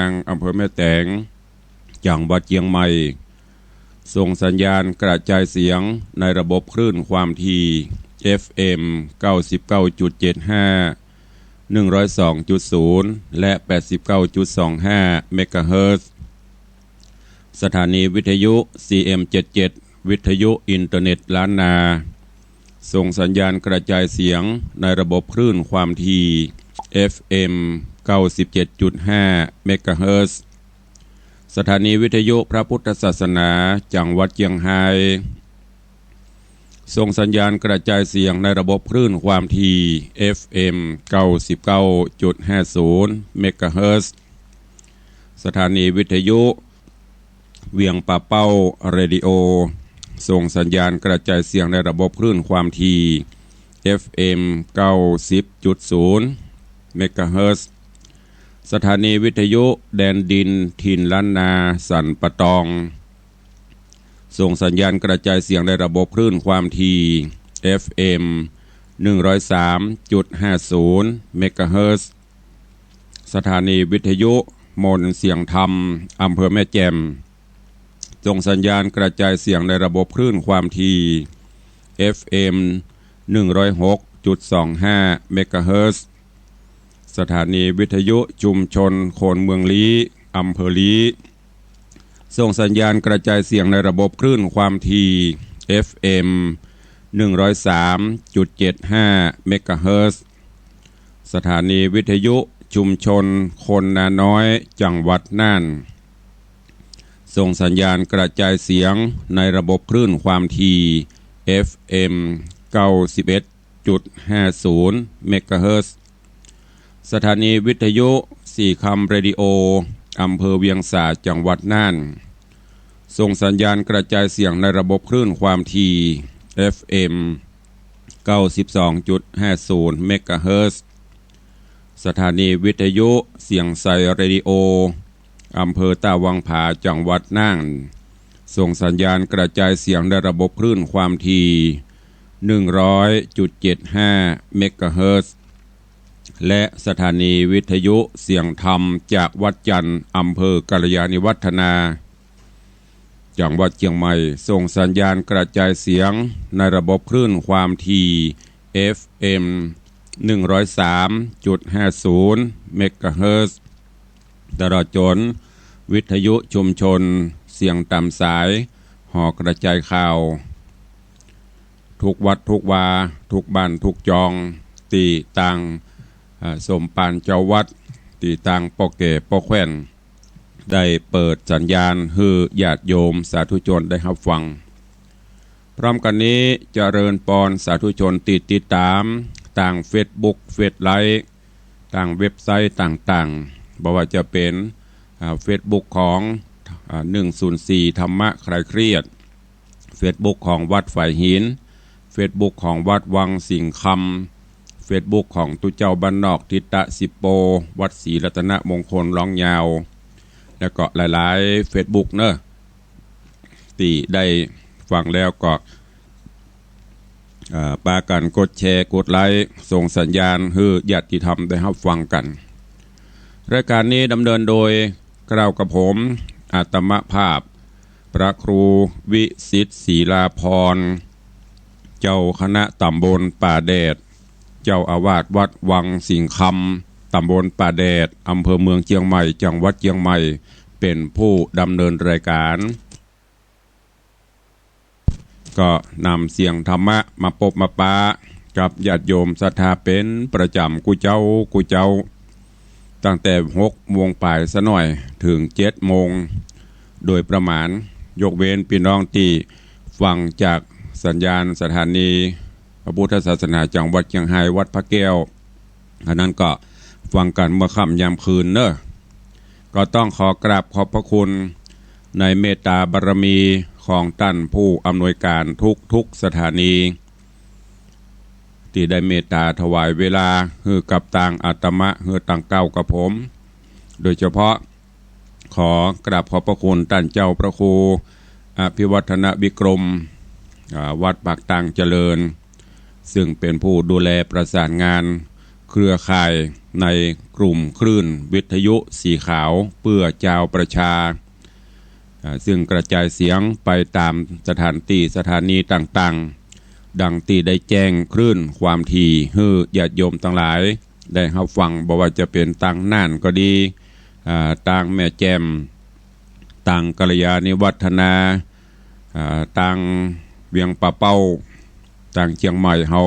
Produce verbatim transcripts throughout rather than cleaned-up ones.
าง อำเภอแม่แตง จังหวัดเจียงใหม่ ส่งสัญญาณกระจายเสียงในระบบคลื่นความถี่ เอฟเอ็ม เก้าสิบเก้าจุดเจ็ดห้า หนึ่งร้อยสองจุดศูนย์ และ แปดสิบเก้าจุดสองห้า เมกะเฮิรตซ์ สถานีวิทยุ ซีเอ็ม เจ็ดเจ็ด วิทยุอินเทอร์เน็ตล้านนา ส่งสัญญาณกระจายเสียงในระบบคลื่นความถี่ เอฟเอ็ม เก้าสิบเจ็ดจุดห้า เมกะเฮิรตซ์ สถานีวิทยุพระพุทธศาสนา จังหวัดเจียงไฮ้ ส่งสัญญาณกระจายเสียงในระบบคลื่นความถี่ เอฟเอ็ม เก้าสิบเก้าจุดห้าศูนย์ เมกะเฮิรตซ์ สถานีวิทยุเวียงป่าเป้าเรดิโอ ส่งสัญญาณกระจายเสียงในระบบคลื่นความถี่ เอฟเอ็ม เก้าสิบจุดศูนย์ เมกะเฮิรตซ์ สถานีวิทยุแดนดินถิ่นล้านนาสันป่าตอง ส่งสัญญาณกระจายเสียงในระบบคลื่นความถี่ เอฟเอ็ม หนึ่งร้อยสามจุดห้าศูนย์ เมกะเฮิรตซ์ สถานีวิทยุมนต์เสียงธรรม อำเภอแม่แจ่ม ส่งสัญญาณกระจายเสียงในระบบคลื่นความถี่ เอฟเอ็ม หนึ่งร้อยหกจุดสองห้า เมกะเฮิรตซ์ สถานีวิทยุชุมชนคนเมืองลี้ อำเภอลี้ ส่งสัญญาณกระจายเสียงในระบบคลื่นความถี่ เอฟเอ็ม หนึ่งร้อยสามจุดเจ็ดห้า เมกะเฮิรตซ์ สถานีวิทยุชุมชนคนนาน้อย จังหวัดน่าน ส่งสัญญาณกระจายเสียงในระบบคลื่นความถี่ เอฟเอ็ม เก้าสิบเอ็ดจุดห้าศูนย์ เมกะเฮิรตซ์ สถานีวิทยุสีคำเรดิโอ อำเภอเวียงสา จังหวัดน่าน ส่งสัญญาณกระจายเสียงในระบบคลื่นความถี่ เอฟเอ็ม เก้าสิบสองจุดห้าศูนย์ เมกะเฮิรตซ์ สถานีวิทยุเสียงใสเรดิโอ อำเภอต้าวังผา จังหวัดน่าน ส่งสัญญาณกระจายเสียงในระบบคลื่นความถี่ หนึ่งร้อยจุดเจ็ดห้า เมกะเฮิรตซ์ และสถานีวิทยุเสียงธรรมจากวัดจันทร์ อำเภอกัลยาณิวัฒนา จังหวัดเจียงใหม่ ส่งสัญญาณกระจายเสียงในระบบคลื่นความถี่ เอฟเอ็ม หนึ่งร้อยสามจุดห้าศูนย์ เมกะเฮิรตซ์ ตลอดจ๋นวิทยุชุมชนเสียงต๋ามสาย หอกระจายข่าว ทุกวัดทุกวา ทุกบ้านทุกจอง ตี้ตาง อ่า สมภารเจ้าวัด ตี้ตางป้อแก่ป้อแคว่น ได้เปิดสัญญาณหื้อญาติโยมสาธุชนได้ฮับฟัง พร้อมกั๋นนี้ เจริญปอนสาธุชนตี้ติดต๋ามตางเฟซบุ๊ก เฟซไลฟ์ ตางเว็บไซต์ต่างๆ บ่ว่าจะเป๋น อ่า เฟซบุ๊กของ อ่า หนึ่งศูนย์สี่ ธรรมะคลายเครียด เฟซบุ๊กของวัดฝายหิน เฟซบุ๊กของวัดวังสิงห์คำ เฟซบุ๊กของตุ๊เจ้าบ้านนอกทิตะสิบโป วัดศรีรัตนมงคลร้องยาว แล้วก็หลายๆ เฟซบุ๊กเนอะ ตี้ได้ฟังแล้วก็ อ่า ปากั๋นกดแชร์ กดไลค์ ส่งสัญญาณหื้อญาติธรรมได้ฮับฟังกั๋น รายก๋านนี้ดำเนินโดย เกล้ากระผม อาตมภาพ พระครูวิสิทธิ์ ศรีลาภรณ์ เจ้าคณะต๋ำบลป่าแดด เจ้าอาวาสวัดวังสิงห์คำ ต๋ำบลป่าแดด อำเภอเมืองเจียงใหม่ จังหวัดเจียงใหม่ เป๋นผู้ดำเนินรายก๋าน ก็นำเสียงธรรมะมาปบมาปะกับญาติโยมศรัทธาเป๋นประจ๋ำกู้เจ๊ากู้เจ๊า ตั้งแต่หกโมงป๋ายซะหน่อย เถิงเจ็ดโมง โดยประมาณ ยกเว้นปี้น้องตี้ฟังจากสัญญาณสถานีพระพุทธศาสนาจังหวัดเจียงไฮ้ วัดพระแก้ว อันนั้นก็ฟังกั๋นเมื่อค่ำยามคืนเนอะ ก็ต้องขอกราบขอบพระคุณในเมตตาบารมีของต้านผู้อำนวยก๋านทุกๆ สถานี ตี้ได้เมตตาถวายเวลาหื้อกับตางอาตมะ หื้อตางเกล้ากระผม โดยเฉพาะ ขอกราบขอบพระคุณต้านเจ้าพระครูอภิวัฒนวิกรม อ่า วัดปากตางเจริญ ซึ่งเป๋นผู้ดูแลประสานงานเครือข่าย ในกลุ่มคลื่นวิทยุสีขาวเพื่อจาวประชา อ่า ซึ่งกระจายเสียงไปตามสถานตี้สถานีต่างๆ ดังตี้ได้แจ้งคลื่นความถี่หื้อญาติโยมตังหลายได้ฮับฟัง บ่ว่าจะเป๋นตางน่านก็ดี อ่า ตางแม่แจ่ม ตางกัลยาณิวัฒนา อ่า ตางเวียงป่าเป้า ตางเจียงใหม่เฮา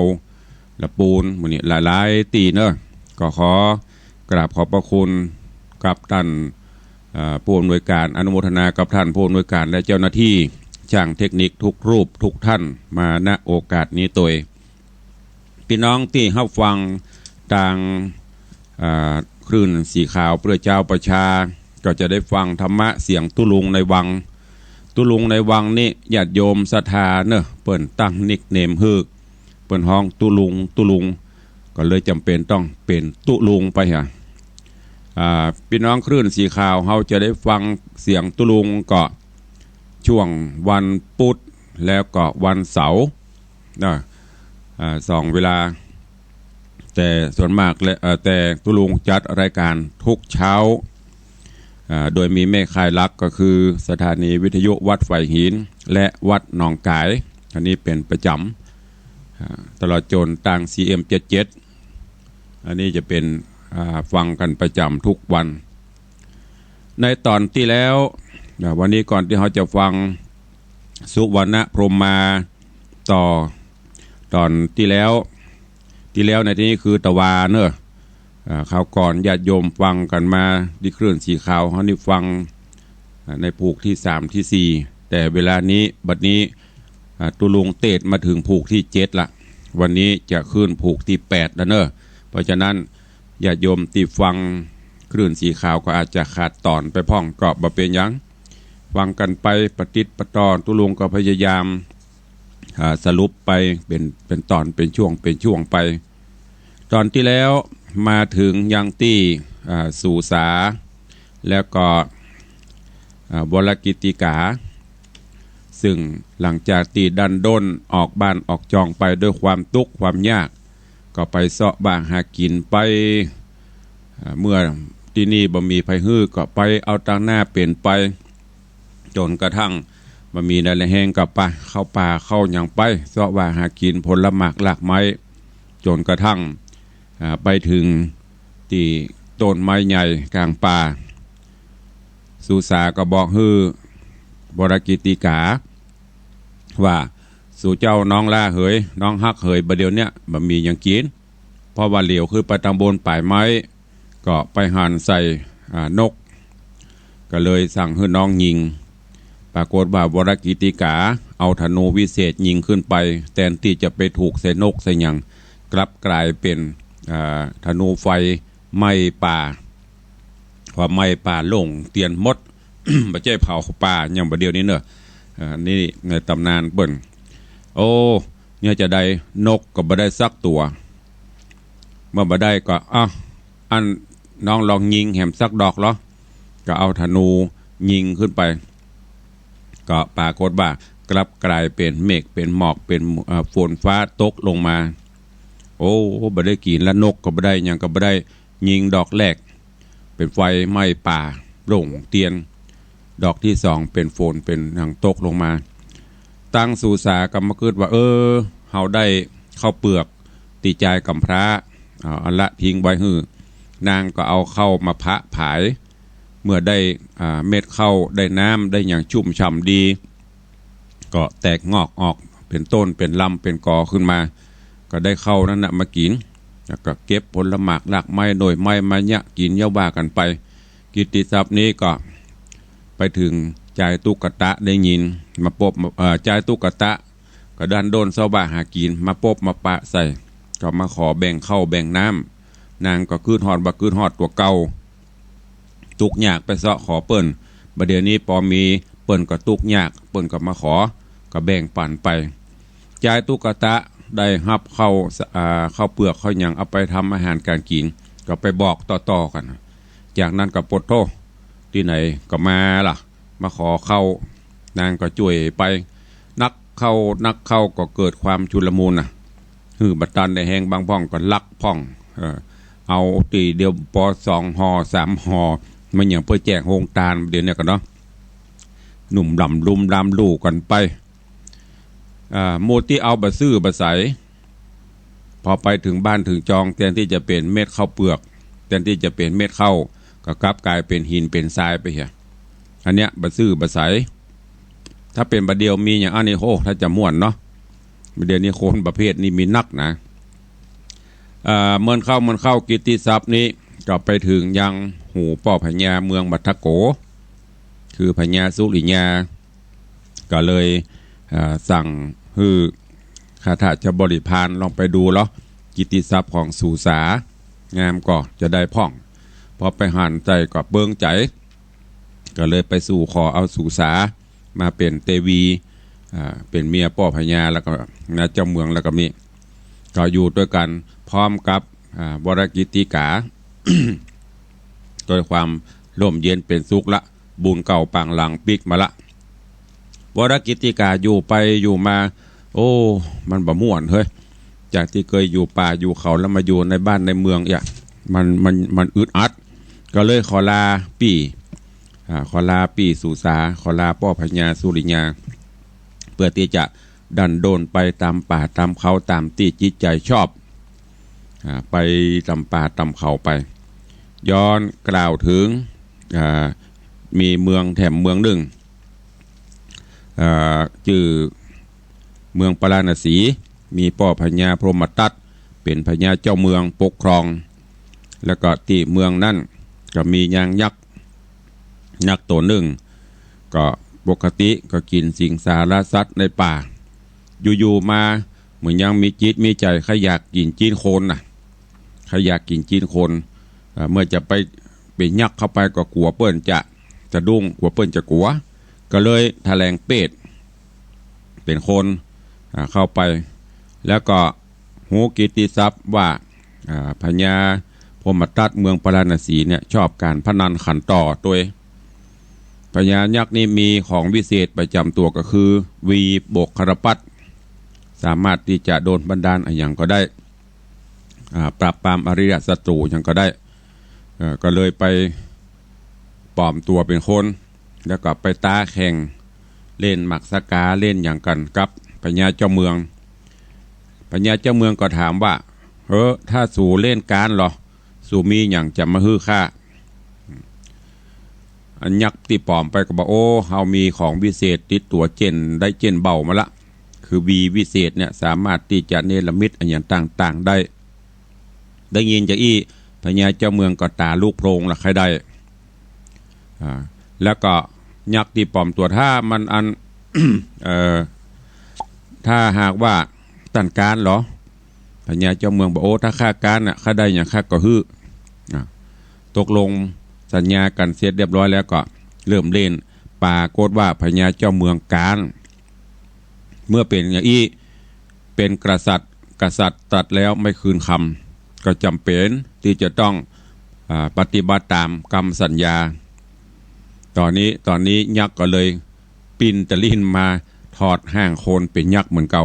ละปูน หมู่นี้หลายๆ ตี้เนาะ ก็ขอกราบขอบพระคุณกับท่าน อ่า ผู้อำนวยการ อนุโมทนากับท่านผู้อำนวยการและเจ้าหน้าตี้ ช่างเทคนิคทุกรูปทุกท่านมา ณ โอกาสนี้ตวย ปี้น้องตี้ฮับฟังตาง อ่า คลื่นสีขาวเพื่อจาวประชา ก็จะได้ฟังธรรมะเสียงตุ๊ลุงในวัง ตุ๊ลุงในวังนี้ญาติโยมศรัทธาเนาะ เปิ้นตั้งนิคเนมหื้อ เปิ้นฮ้องตุ๊ลุง ตุ๊ลุง ก็เลยจ๋ำเป๋นต้องเป๋นตุ๊ลุงไปฮะ อ่า ปี้น้องคลื่นสีขาวเฮาจะได้ฟังเสียงตุ๊ลุงก็ช่วงวันพุธแล้วก็วันเสาร์ นะ อ่า สองเวลา แต่ส่วนมากและ เอ่อ แต่ตุ๊ลุงจัดรายการทุกเช้า อ่า โดยมีแม่ข่ายหลักก็คือสถานีวิทยุวัดฝายหินและวัดหนองก๋าย อันนี้เป๋นประจ๋ำ อ่า ตลอดจ๋นตาง ซีเอ็ม เจ็ดเจ็ด อันนี้จะเป๋น อ่า ฟังกั๋นประจ๋ำทุกวัน ในต๋อนตี้แล้ว อ่า วันนี้ก่อนตี้เฮาจะฟังสุวรรณพรหมมาต่อ ต๋อนตี้แล้ว ตี้แล้วในตี้นี้คือตะวาเนาะ อ่า คราวก่อนญาติโยมฟังกั๋นมาตี้คลื่นสีขาวเฮานี่ฟัง อ่า ในผูกตี้สามตี้สี่ แต่เวลานี้บัดนี้ อ่า ตุ๊ลุงเตศน์มาเถิงผูกตี้เจ็ดละ วันนี้จะขึ้นผูกตี้แปดแล้วเนาะ เพราะฉะนั้นญาติโยมตี้ฟังคลื่นสีขาวก็อาจจะขาดต๋อนไปพ่อง ก็บ่เป๋นหยัง ฟังกั๋นไปปะติดปะต่อ ตุ๊ลุงก็พยายาม อ่า สรุปไปเป๋น เป๋นต๋อน เป๋นช่วง เป๋นช่วงไป ต๋อนตี้แล้วมาเถิงยังตี้ อ่า สุสา แล้วก็ อ่า วรกิตติกา ซึ่งหลังจากตี้ดั้นด้นออกบ้านออกจองไปด้วยความตุ๊กข์ความยาก ก็ไปเซาะบ้าหากิ๋นไป อ่า เมื่อตี้นี่บ่มีใผหื้อก็ไปเอาตางหน้าเป๋นไป จ๋นกระทั่งบ่มีแหน่แฮงก็ไปเข้าป่าเข้าหยังไป เซาะว่าหากิ๋นผลหมากรากไม้ จ๋นกระทั่ง อ่า ไปเถิงตี้ต้นไม้ใหญ่ก๋างป่า สุสาก็บอกหื้อวรกิตติกา ว่า สูเจ้าน้องหล้าเหย น้องฮักเหย บ่าเดี่ยวเนี้ยบ่มีหยังกิ๋น เพราะว่าเหลียวขึ้นไปตางบนป๋ายไม้ ก็ไปหันใส่ อ่า นก ก็เลยสั่งหื้อน้องยิง ปรากฏว่าวรกิตติกาเอาธนูวิเศษยิงขึ้นไป แตนตี้จะไปถูกใส่นกใส่หยัง กลับก๋ายเป๋น อ่า ธนูไฟไหม้ป่า พอไหม้ป่าโล่งเตียนหมด บ่ใจ้เผาป่าอย่างบ่าเดี่ยวนี้เนาะ อ่า นี่ในต๋ำนานเปิ้น โอ้ เนี่ยจะใด นกก็บ่ได้สักตั๋ว เมื่อบ่ได้ก็ อ้าว อันน้องลองยิงแหมสักดอกลอ ก็เอาธนูยิงขึ้นไป ก็ปรากฏว่ากลับก๋ายเป๋นเมฆเป๋นหมอกเป๋น เอ่อ ฝนฟ้าตกลงมา โอ้ บ่ได้กิ๋นละ นกก็บ่ได้ หยังก็บ่ได้ ยิงดอกแรก เป๋นไฟไหม้ป่าโล่งเตียน ดอกตี้สองเป๋นฝนเป๋นหยังตกลงมา ตางสุสาก็มากึ๊ดว่า เออ เฮาได้ข้าวเปลือกตี้จายก๋ำพร้า เอาอันละทิ้งไว้หื้อ นางก็เอาข้าวมาผะผาย เมื่อได้ อ่า เม็ดข้าวได้น้ำได้หยังชุ่มฉ่ำดี ก็แตกงอกออกเป๋นต้นเป๋นลำเป๋นกอขึ้นมา ก็ได้ข้าวนั้นน่ะมากิ๋น แล้วก็เก็บผลหมากรากไม้หน่วยไม้มาเยียะกิ๋นเยียะว่ากั๋นไป กิตติศัพท์นี้ก็ไปเถิงจายตุ๊กตะได้ยิน มาปบ เอ่อ จายตุ๊กตะก็ดั้นด้นเซาะว่าหากิ๋น มาปบมาปะใส่ ก็มาขอแบ่งข้าวแบ่งน้ำ นางก็กึ๊ดฮอดบ่ากึ๊ดฮอดตั๋วเก่า ตุ๊กข์ยากไปเซาะขอเปิ้น บ่าเดี่ยวนี้ปอมีเปิ้นก็ตุ๊กข์ยาก เปิ้นก็มาขอ ก็แบ่งปั๋นไป จายตุ๊กตะได้ฮับข้าว อ่า ข้าวเปลือกข้าวหยังเอาไปทำอาหารก๋านกิ๋น ก็ไปบอกต่อๆ กั๋น จากนั้นก็ปะโธ่ ตี้ไหนก็มาละ มาขอข้าว นางก็จ้วยไป นักเข้านักเข้าก็เกิดความชุลมุนน่ะ หื้อบ่ตันได้แฮง บางพ่องก็ลักพ่อง เออ เอาตี้เดียวปอสองห่อสามห่อ มันหยังเปื้อแจกโฮงตานเดี๋ยวนี้กั๋นเนาะ ลุ่มหล่ำลุ่มหล่ำลู่กั๋นไป อ่า หมู่ตี้เอาบ่ซื่อบ่ใส พอไปเถิงบ้านเถิงจอง แตนตี้จะเป๋นเม็ดข้าวเปือก แตนตี้จะเป๋นเม็ดข้าว ก็กลับก๋ายเป๋นหินเป๋นทรายไปเหีย อันเนี้ยบ่ซื่อบ่ใส ถ้าเป๋นบ่าเดี่ยวมีอย่างอันนี้ โอ้ ถ้าจะม่วนเนาะ บ่าเดี่ยวนี้คนประเภทนี้มีนักนะ อ่า เมินเข้า เมินเข้า กิตติศัพท์นี้ก็ไปเถิงยังหูป้อพญาเมืองมัทโก คือพญาสุริยา ก็เลย อ่า สั่งหื้อข้าทาสบริพารลองไปดูลอ กิตติศัพท์ของสูสา งามก่อจะได้พ่อง พอไปหันใจ๋ก็เปิงใจ๋ ก็เลยไปสู่ขอเอาสูสามาเป๋นเตวี อ่า เป๋นเมียป้อพญา แล้วก็นะเจ้าเมือง แล้วก็มี ก็อยู่ตวยกั๋นพร้อมกับ อ่า วรกิตติกา ตวยความร่มเย็นเป๋นสุขละ บุญเก่าปางหลังปิ๊กมาละ วรกิตติกาอยู่ไปอยู่มา โอ้ มันบ่ม่วนเฮ้ย จากตี้เกยอยู่ป่าอยู่เขาแล้วมาอยู่ในบ้านในเมืองเนี่ย มัน มัน มันอึดอัด ก็เลยขอลาปี้ อ่า ขอลาปี้สูสา ขอลาป้อพญาสุริยา เปื้อตี้จะดันโดนไปต๋ามป่าต๋ามเขาต๋ามตี้จิตใจ๋ชอบ อ่า ไปต๋ามป่าต๋ามเขาไป ย้อนกล่าวเถิง อ่า มีเมืองแถมเมืองนึ่ง อ่า จื้อเมืองปาราณสี มีป้อพญาพรหมทัตเป๋นพญาเจ้าเมืองปกครอง แล้วก็ตี้เมืองนั้นก็มียางยักษ์ ยักษ์โตนึ่ง ก็ปกติก็กิ๋นสิงสารสัตว์ในป่า อยู่ๆ มาเหมือนยังมีจิตมีใจ๋ใค่อยากกิ๋นจิ๊นคนน่ะ ใค่อยากกิ๋นจิ๊นคน เอ่อ เมื่อจะไปเป๋นยักษ์เข้าไปก็กั๋วเปิ้นจะสะดุ้ง กั๋วเปิ้นจะกั๋ว ก็เลยแถลงเปรตเป๋นคน อ่า เข้าไป แล้วก็ฮู้กิตติศัพท์ว่า อ่า พญาพรหมทัตเมืองปาราณสีเนี่ยชอบก๋านพนันขันต่อตวย พญายักษ์นี่มีของวิเศษประจ๋ำตั๋วก็คือวีบกคารปัตร สามารถตี้จะโดนบันดาลอะหยังก็ได้ อ่า ปราบปรามอริยศัตรูหยังก็ได้ เอ่อ ก็เลยไปปลอมตั๋วเป๋นคน แล้วก็ไปต๊าแข่งเล่นหมากสะกา เล่นหยังกั๋นกับพญาเจ้าเมือง พญาเจ้าเมืองก็ถามว่า เออ ถ้าสูเล่นก๋านลอ สูมีหยังจะมาหื้อข้า อันยักษ์ตี้ปลอมไปก็บอก โอ้ เฮามีของวิเศษติดตั๋วเจ๋นได้เจ๋นเบามาละ คือวีวิเศษเนี่ยสามารถตี้จะเนรมิตอะหยังต่างๆ ได้ ได้ยินจาอี้ พญาเจ้าเมืองก็ต๋าลุกโพลงละใค่ได้ อ่า แล้วก็ยักษ์ตี้ปลอมตั๋ว ถ้ามันอัน เอ่อ ถ้าหากว่าต้านก๋านลอ พญาเจ้าเมืองบอก โอ้ ถ้าข้าก๋านน่ะ ข้าได้หยังข้าก็หื้อ อ่ะ ตกลงสัญญากั๋นเสร็จเรียบร้อยแล้วก็เริ่มเล่น ปรากฏว่าพญาเจ้าเมืองก๋าน เมื่อเป๋นอย่างอี้ เป๋นกษัตริย์ กษัตริย์ตรัสแล้วไม่คืนคำ ก็จ๋ำเป๋นตี้จะต้อง อ่า ปฏิบัติต๋ามกำสัญญา ต๋อนนี้ ต๋อนนี้ยักษ์ก็เลย ปิ้นตะลิ้นมาถอดฮ่างคนเป๋นยักษ์เหมือนเก่า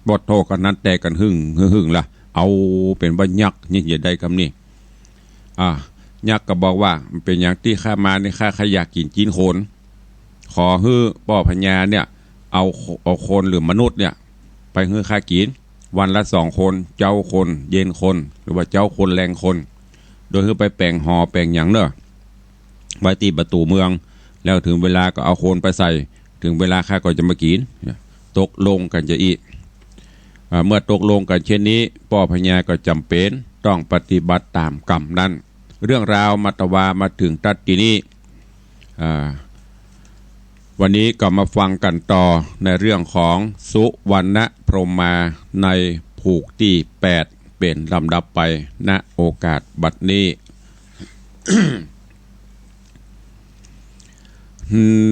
บดโธ่ ก็นัดแตะกั๋นหึ่งหึ่งหึ่งละ เอาเป๋นว่ายักษ์นี่จะได้กำนี้ อ่า ยักษ์ก็บอกว่า เป๋นหยังตี้ข้ามานี่ ข้า ข้าอยากกิ๋นจิ๊นคน ขอหื้อป้อพญาเนี่ย เอา เอาคนหรือมนุษย์เนี่ย ไปหื้อข้ากิ๋น วันละสองคน เจ๊าคน เย็นคน หรือว่าเจ๊าคนแลงคน โดยหื้อไปแป๋งหอแป๋งหยังเน่อ ไว้ตี้ประตู๋เมือง แล้วเถิงเวลาก็เอาคนไปใส่ เถิงเวลาข้าก็จะมากิ๋น ตกลงกั๋นจาอี้ อ่า เมื่อตกลงกั๋นเช่นนี้ ป้อพญาก็จ๋ำเป๋นต้องปฏิบัติต๋ามกำนั้น เรื่องราวมาตวามาเถิงตั๊ดตี้นี้ อ่า วันนี้ก็มาฟังกั๋นต่อในเรื่องของสุวรรณพรหมาในผูกตี้แปด เป๋นลำดับไป ณ โอกาสบัดนี้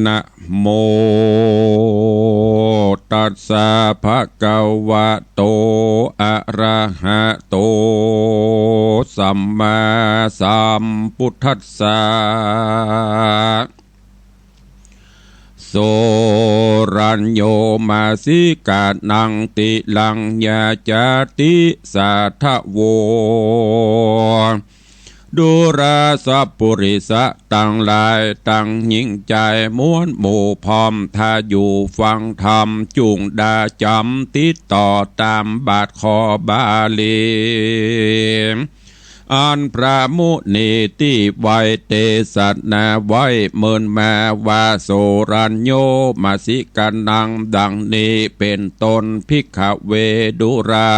นะโมตัสสะภะคะวะโต อะระหะโต สัมมาสัมพุทธัสสะ โสรัญโญ มาสิกานัง ติรัง ยาจาติ สาทะโว ดูราสะปุริสะตังหลาย ตังญิงจายมวลหมู่ พร้อมถ้าอยู่ฟังธรรม จุ่งดาจ๋ำติดต่อต๋ามบาทขอบาลี อันพระมุนีตี้ไหว้เตสนาไว้เมินมาว่า โสรัญโญ มะสิกานัง ดังนี้เป๋นต้น ภิกขะเว ดูรา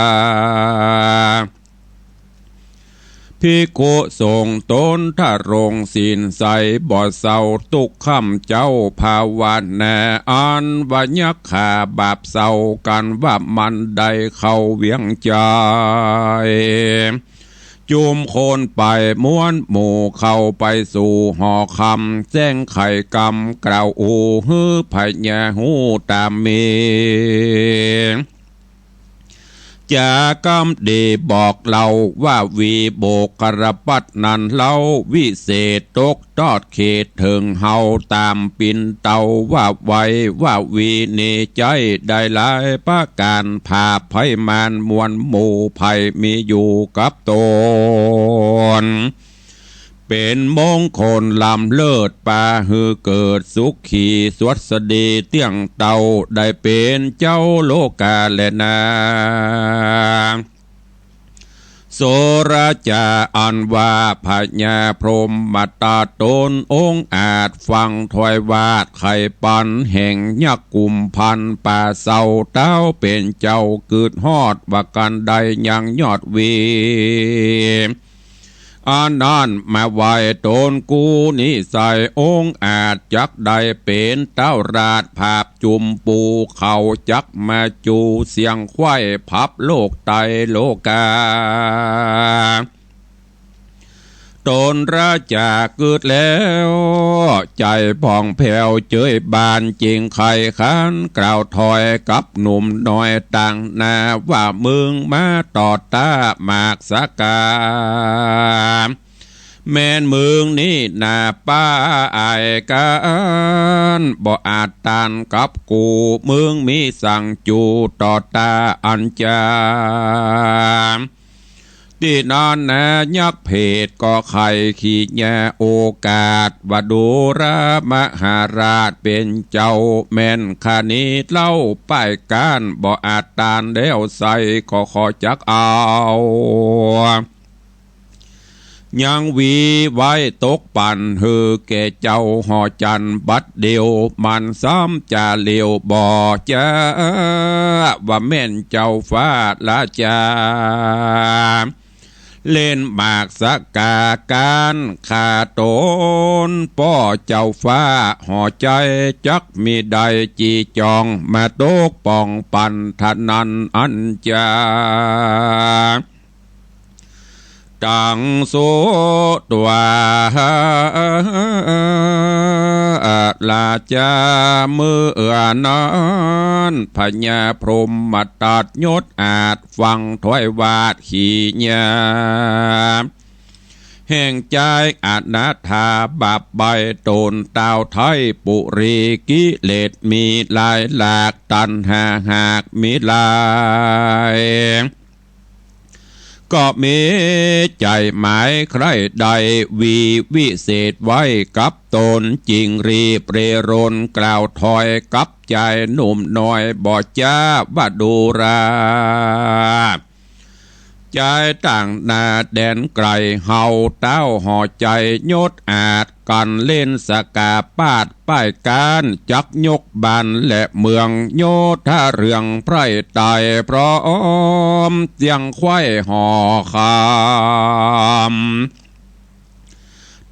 ภิกขุสงฆ์ต๋นทรงศีลใสบ่เซา ตุ๊กค่ำเจ๊าภาวนา อันว่ายักขาบาปเซา กั๋นว่ามันได้เข้าเวียงใจ๋ จุมคนไปมวลหมู่ เข้าไปสู่หอคำ แจ้งไขกรรมกล่าวอู้ หื้อพญาฮู้ต๋ามมี จ๋ากำดีบอกเล่าว่า วีโบกรปัตตร์นั้นเล่า วิเศษตกตอดเขตเถิงเฮา ต๋ามปิ่นเตาว่าไว ว่าวีนี้ใจ๊ได้หลายประก๋าน ผาบภัยมารมวลหมู่ภัยมีอยู่กับต๋น เป๋นมงคลล้ำเลิศ ปาหื้อเกิดสุขีสวัสดีเตี้ยงเต้า ได้เป๋นเจ้าโลกาแลนา โสราจาอันว่าพญาพรหมตัดต๋นองอาจ ฟังถ้อยวาดไขปันแห่งยักษ์กุมภัณฑ์ ป่าเซาเต้าเป๋นเจ้า กึ๊ดฮอดว่ากั๋นได้ยังยอดวี อันนั้นมาไหว้ต๋นกู้นิสัย องอาจจักได้เป๋นเต้าราช ผาบจุมปูเขาจักมาจูเสียงไขว้ พับโลกไตโลกา ต๋นราจากึ๊ดแล้ว ใจ๋ผ่องแผ้วเจยบาน จึงใค่ขันกล่าวถ้อยกับหนุ่มน้อยต่างหน้าว่า มึงมาต่อต้าหมากสาก๋า แม่นมึงนี้นาป้าอายกั๋น บ่อาจต้านกับกู มึงมีสังจูต่อต้าอันจา ตี้นั้นนายักษ์เพดก็ใค่ขีญาโอกาส ว่าดูรา มหาราชเป๋นเจ้า แม่นข้านี้เล่าป้ายก้าน บ่อาจต้านแล้วไส้ ก็ขอจักเอา ยังวีไว้ตกปั๋นหื้อแก่เจ้าหอจันทร์บัดเดี่ยว มันซ้ำจาเหลียวบ่จา ว่าแม่นเจ้าฟ้าราจา เล่นหมากสาก๋าก๋าน ข้าต๋นป้อเจ้าฟ้าหอใจ๋ จักมิได้จี้จ้องมาตกป้องปั๋นเท่านั้นอันจา ตังสุตวา ราจา เมื่อนั้นพญาพรหมตัดยศอาจ ฟังถ้อยวาดขีญา แห่งจายอนาถาบาปใบ้ต๋น ต้าวไท้ปุรีกิเลสมีหลายหลาก ตัณหาหากมีหลาย ก็มีใจ๋หมายใคร่ได้ วีวิเศษไว้กับต๋น จึงรีบเร่รนกล่าวถ้อยกับจายหนุ่มน้อย บ่จาว่าดูรา จายต่างหน้าแดนไก๋ เฮาต้าวหอใจ๋ยศอาจ กั๋นเล่นสาก๋าปาดป้ายก้าน จักยกบ้านและเมือง โยธาเรืองไพร่ไตร่ พร้อมเสียงไขว้หอคำ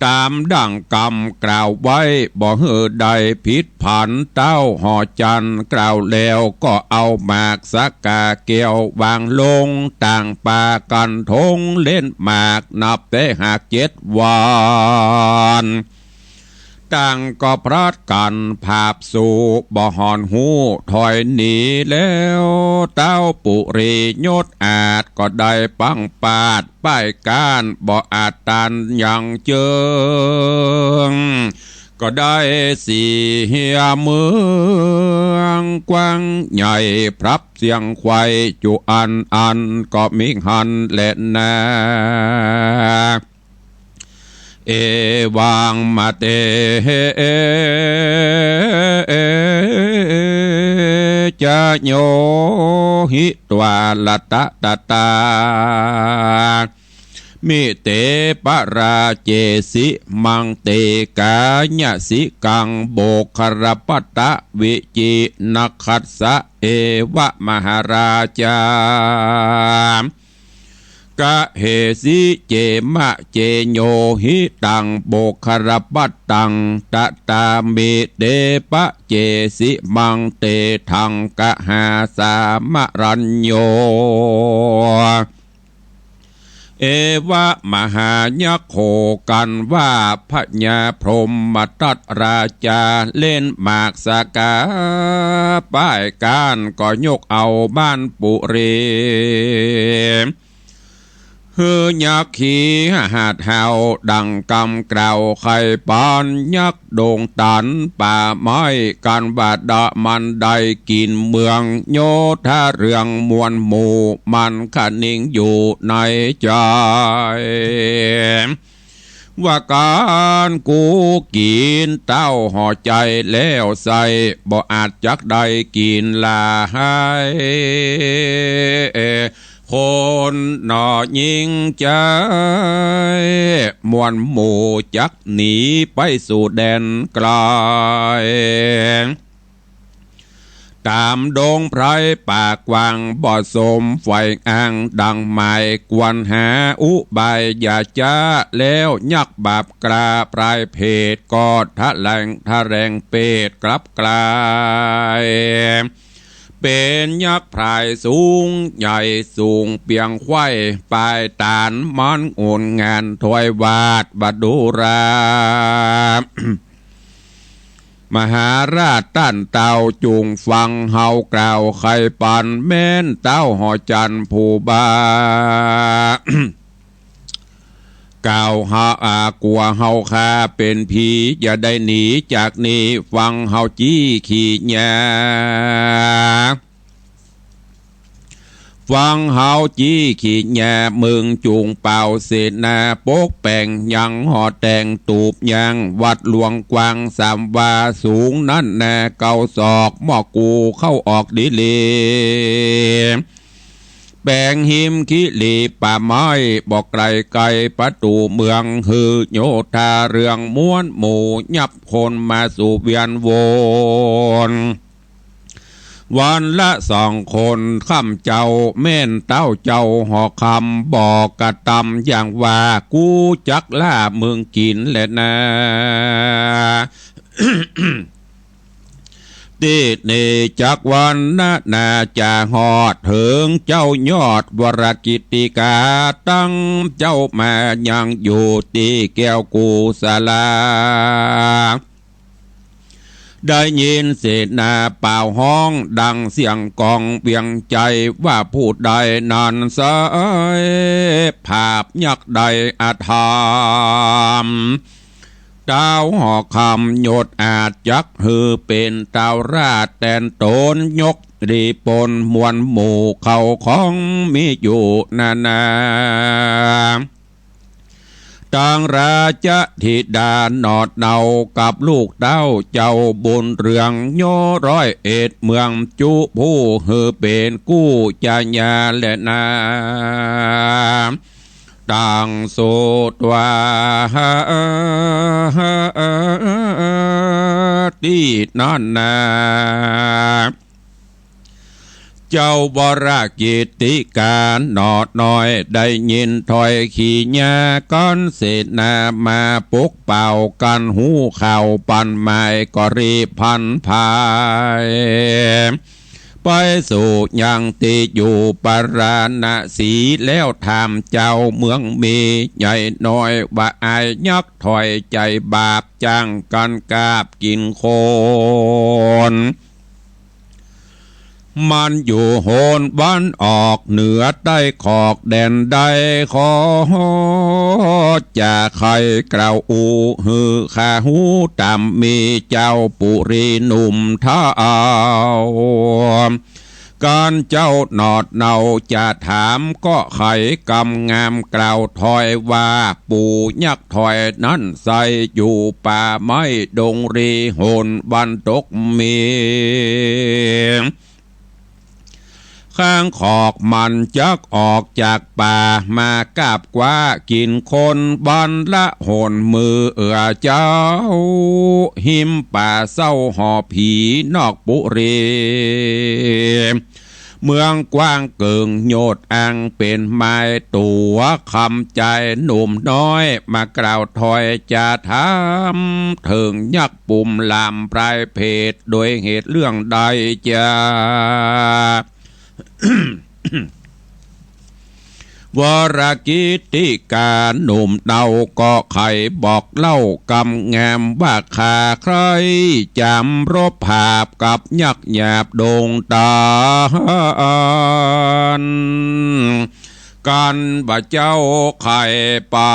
ต๋ามดั่งกำกล่าวไว้ บ่หื้อได้ผิดผัน ต้าวหอจันทร์กล่าวแล้ว ก็เอาหมากสาก๋าแก้ววางลง ต่างปากั๋นทงเล่นหมาก นับแต่หากเจ็ดวัน ต่างก็พลัดกั๋นผาบสู่ บ่หอนฮู้ถอยหนีแล้ว ต้าวปุรียศอาจก็ได้ปังปาดป้ายก้าน บ่อาจต้านยังเจิง ก็ได้เสียเมืองกว้างใหญ่ พลับเสียงไขว้จุอันอัน ก็มิหั้นแลนา เอวังมะเต จะโยหิ ตวาละตะตะตา มิเต ปะราเจสิ มัง เต กายะสิกัง โบคละปัตตะวิจิ นะคัสสะ เอวะ มหาราชา กะเหสิ เจมะ เจโยหิตัง โบคละปัตตัง ตะตา มิเต ปะเจสิ มัง เต ทัง กะหาสา มะรัญโญ เอวะ มหายักโข กัณวา พญาพรหมทัตราชา เล่นหมากสาขา ป้ายก้านก็ยกเอาบ้านปุรี หื้อยักขีหาดเฮา ดังกำกล่าวใค่ปาน ยักษ์ดงตันป่าไม้ กัณวาดะมันได้กิ๋นเมือง โยธาเรืองมวลหมู่ มันคะนิงอยู่ในใจ๋ ว่าก๋านกูกิ๋นเต้าห่อใจ๋แล้วไส้ บ่อาจจักได้กิ๋นหลาย คนหน่อยิ่งใจ๋ มวลหมู่จักหนีไปสู่แดนไก๋ ต๋ามดงไพรป่ากว้าง บ่สมใฝ่อ้างดังหมาย ควรหาอุบายอย่าจ๊า แล้วยักษ์บาปกล้า พรายเพศก็ทะแหลงทะแหลงเพศกลับกลาย เป๋นยักษ์พรายสูงใหญ่สูงเปียงไขว้ ปายต๋านมันงุ่นงานถวายวาดวดูรา มหาราชต้านเต้าจุ่งฟังเฮากล่าวใค่ปัน แม่นเต้าหอจันทร์ผู้บ่า กล่าวหาอากั๋วเฮาข้าเป๋นผี อย่าได้หนีจากนี้ ฟังเฮาจี้ขี่หญ้า ฟังเฮาจี้ขี่หญ้า มึงจุ่งเป่าเสนา ปกแป๋งยังหอแต่งตูบยาง วัดหลวงกว้างสามวา สูงนั้นนาเก้าศอก หม้อกูเข้าออกดีหลี แป๋งฮิมคิรีป่าไม้ บ่ไก๋ไก๋ประตู๋เมือง หื้อโยธาเรืองมวลหมู่ ยับคนมาสู่เวียนวน วันละสองคน ค่ำเจ๊าแม่นเต้าเจ้าหอคำ บอกกระตำอย่างว่า กูจักล่ามึงกิ๋นแลนา ตี้นี้จักวันนานาจะฮอด เถิงเจ้ายอดวรกิตติกา ตั้งเจ้ามายังอยู่ตี้แก้วกุสลา ได้ยินเสนาป่าวฮ้องดังเสียงกองเวียงใจ๋ ว่าผู้ใดนั้นไส้ผาบยักษ์ได้อธรรม เต้าหอคำยศอาจจักหื้อเป๋นเต้าราชแตนต๋น ยกดีปนมวลหมู่เข้าของมีอยู่นานา ตังราชธิดาหนอดเนากับลูกเต้าเจ้าบุญเรือง โยร้อยเอ็ดเมืองจุผู้หื้อเป๋นกู้จาญาแลนา ตังสุตวา ตี้นั้นนา เจ้าวรกิตติกาหนอดน้อย ได้ยินถ้อยขี่หญ้าก้อนเสนามาปกเป่า กั๋นฮู้ข่าวปันหมายก็รีบพลันพราย ไปสู่ยังตี้อยู่ปาราณสี แล้วถามเจ้าเมืองมีใหญ่น้อย ว่าอายยักษ์ถอยใจ๋บาป จ้างกั๋นกาบกิ๋นคน มันอยู่โหนวันออกเหนือใต้ขอกแดนใด ขอจะใค่กล่าวอู้หื้อข้าฮู้ต๋าม มีเจ้าปุรีหนุ่มเฒ่า กันเจ้าหนอดเนาจะถามก็ไขกำงามกล่าวถอยว่า ปู่ยักษ์ถอยนั้นใส่อยู่ป่าไม้ดงรีหนวันตกมี ข้างขอกมันจักออกจากป่ามากราบกว้ากิ๋นคนวันละหนมื้อเอื้อเจ้า หิมป่าเศร้าหอผีนอกปุรี เมืองกว้างเกิ่งโยชน์อังเป๋นไม้ตั๋วคำใจหนุ่มน้อยมากล่าวถอยจะถามเถิงยักษ์ ปุ่มหลามปลายเพดโดยเหตุเรื่องใดจา วรกิตติกาหนุ่มเนาก็ไขบอกเล่ากำงามว่าข้าใคร่จ๋ำรบผาบกับยักษ์หยาบดงตาล กันว่าเจ้าไขปา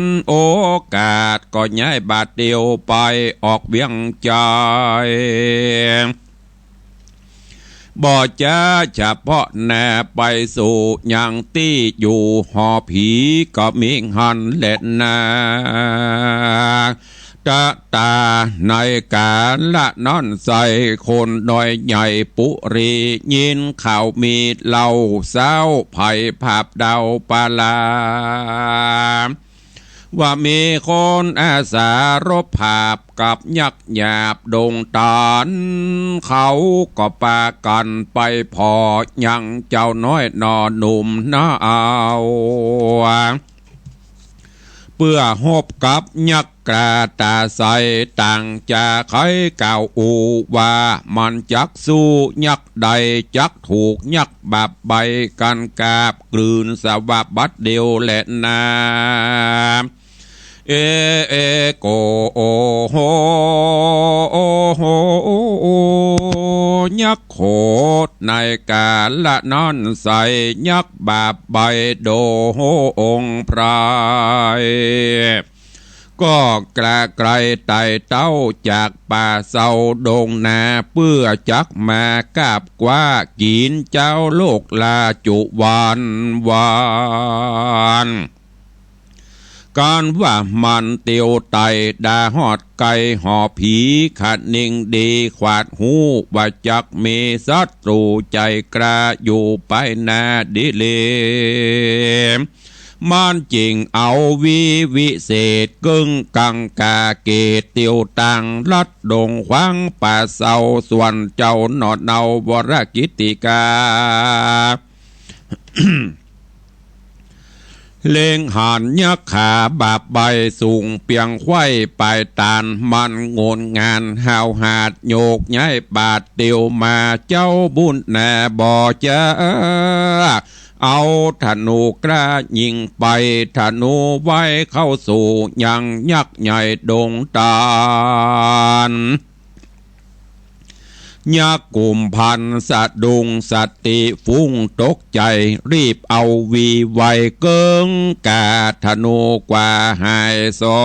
นโอกาสก็ย้ายบาดเดียวไปออกเวียงจันทน์ บ่จ๊าเฉพาะหน้าไปสู่ยังตี้อยู่หอผีก็มีหั้นแลนา ตะตาในกาละนั้นใส่คนน้อยใหญ่ปุรี ยินข่าวมีเล่าเศร้าไพรผาบดาวปาลา ว่ามีคนอาสารบผาบกับยักษ์หยาบดงตาล เขาก็ปากั๋นไปผ่อยังเจ้าน้อยหน่อหนุ่มเนา เปื้อฮบกับยักษ์กล้าต๋าใส ต่างจาใค่กล่าวอู้ว่า มันจักสู้ยักษ์ใด จักถูกยักษ์บาปใบกั๋นกาบกลืนสวาบบัดเดียวแลนา เอ เอ โก โอ โห โอ โห ยักษ์โขดในกาละนั้นใส่ ยักษ์บาปใบโดองค์พราย ก็กล้าไกลไต่เต้าจากป่าเศร้าดงนา เปื้อจักมากราบกว้ากิ๋นเจ้าโลกลาจุวันวาน กันว่ามันเตียวไต่ดาฮอดไกลหอผี คะนิงดีขวาดฮู้ว่าจักมีศัตรู๋ใจ๋กล้าอยู่ไปนาดีเล มันจึงเอาวีวิเศษกึ้งกังกาเกตเตียวตังลัดดงขวางป่าเศร้า ส่วนเจ้าหนอดเนา วรกิตติกา เล็งหันยักขาบาปใบสูงเปียงไขว้ปายตาน มันงนงานห้าวหาดโยกย้ายบาดเตียวมา เจ้าบุญนาบ่จ๊า เอาธนูกล้ายิงไป ธนูไว้เข้าสู่ยังยักษ์ใหญ่ดงตาล ยักษ์กุมพันสะดุ้งสติฟุ้งตกใจ๋ รีบเอาวีไวเกิ้งกาธนูกว่าหายสอ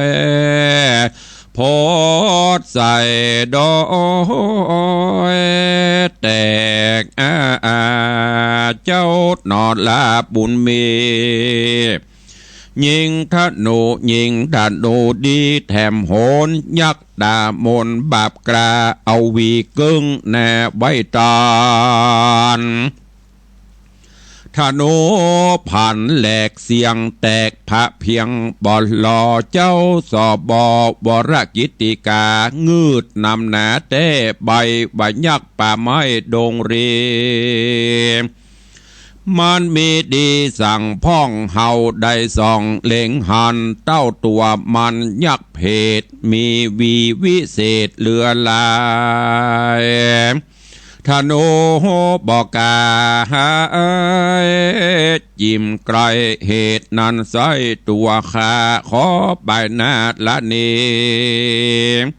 ย พอดใส่ดอยแตกอา อา เจ้าหนอลาบุญมี ยิงธนู ยิงธนูดีแถมโหน ยักษ์ต๋ามนบาปกล้า เอาวีเกิ้งแน่ไว้ตาน ธนูผันแหลกเสียงแตก พระเพียงบ่หล่อ เจ้าสบ วรกิตติกา งืดนำหนาแต๊ใบ ว่ายักษ์ป่าไม้ดงรี มันมีดีสังพ่อง เฮาได้ส่องเล็งหัน เต้าตั๋วมันยักษ์เพศ มีวีวิเศษเหลือหลาย ธนูบ่กล้าหาย จิ่มไกลเหตุนั้นไส้ ตั๋วข้าขอไปนาละนี้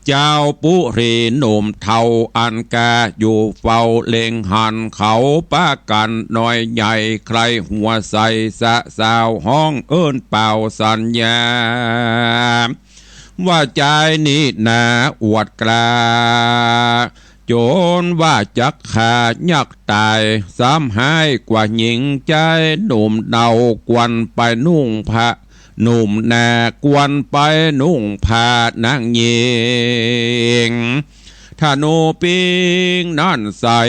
เจ้าปุรีหนุ่มเฒ่าอันกาอยู่เฝ้าเล็งหัน เขาปากั๋นน้อยใหญ่ใคร่หัวใส่ สะสาวฮ้องเอิ้นเป่าสัญญา ว่าจายนี้นาอวดกล้า จ๋นว่าจักฆ่ายักต๋าย ซ้ำฮ้ายกว่าญิงจายหนุ่มเนา ควรไปนุ่งผ้าหนุ่มนา ควรไปนุ่งผ้านางญิง ธนูปิงนั้นใส่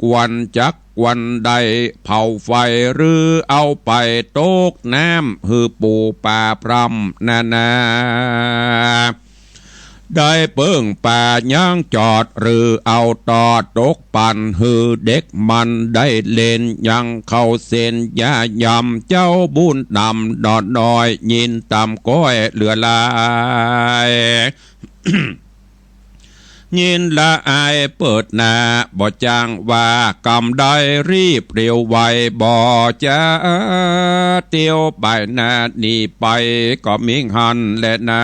ควรจักควรได้เผาไฟ หรือเอาไปตกน้ำหื้อปู๋ป๋าพร่ำนานา ได้เปิ้งป๋ายังจอด หรือเอาตอดตกปั่น หื้อเด็กมันได้เล่น ยังเข้าเส้นยายำ เจ้าบุญนำหนอน้อย ยินต่ำก้อยเหลือหลาย ยินละอายเปิดหน้า บ่จ้างว่ากำได้ รีบเร็วไว บ่จะเตียวไปนา หนีไปก็มิ่งหั้นแลนา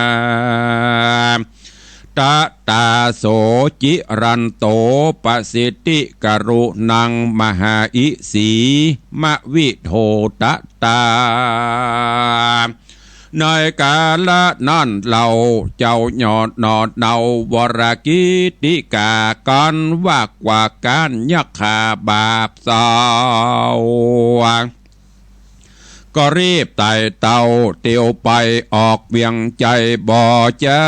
ตะตาโส จิรันโต ปะสิทธิกรุณัง มหาอิสี มะวิโทตะตา ในกาละนั้นเล่า เจ้ายอดหนอเนา วรกิตติกา กั๋นว่ากว่าก้านยักฆ่าบาปเศร้า ก็รีบไต่เต้าเตียวไปออกเวียงไจ้ บ่จะ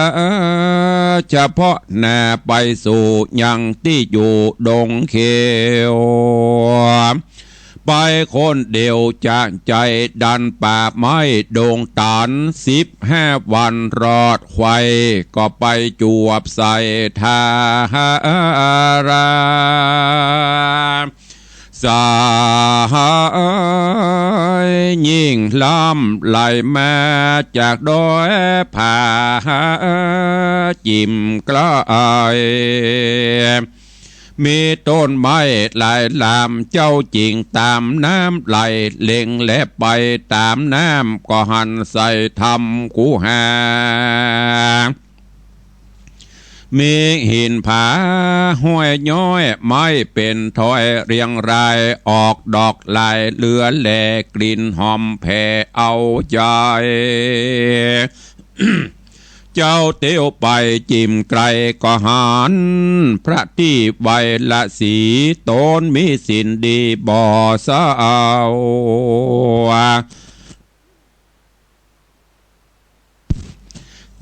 เฉพาะหน้าไปสู่ยังตี้อยู่ดงเขียว ไปคนเดียวจะไจ้ดันป่าไม้ดงต๋าล สิบห้าวันรอดไขว่ ก็ไปจวบใส่ทารา สายยิ่งล้ำไหลมาจากดอยผาจิ่มใกล้ มีต้นไม้หลายลำ เจ้าจิ่งต๋ามน้ำไหลเล็งแลไปต๋ามน้ำ ก็หันใส่ถ้ำคูหา มีหินผาห้อยย้อย ไม้เป๋นถ้อยเรียงราย ออกดอกหลายเหลือแล กลิ่นหอมแผ่เอาใจ๋ เจ้าเตียวไปจิ่มใก้ก็หัน พระตี้ไวรสี ต๋นมีศีลดีบ่เศร้า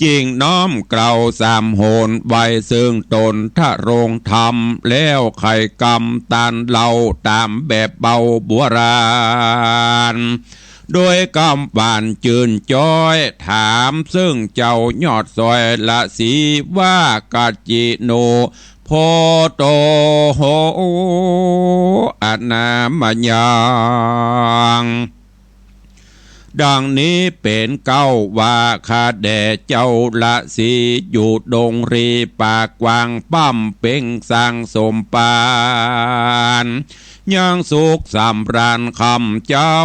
จิ่งน้อมเกล้าสามหน ไหว้ซึ่งต๋นทรงธรรม แล้วไขกำตานเล่าต๋ามแบบเบาโบราณ โดยกำหวานจื่นจ๊อย ถามซึ่งเจ้ายอดซอยรสี ว่ากัจจิโน โพโต โห อนามยัง ดังนี้เป๋นเกล้าว่า ข้าแด่เจ้ารสี อยู่ดงรีป่ากว้าง ป้ำเป็งสร้างสมปาน ยังสุขสำราญคำเจ้า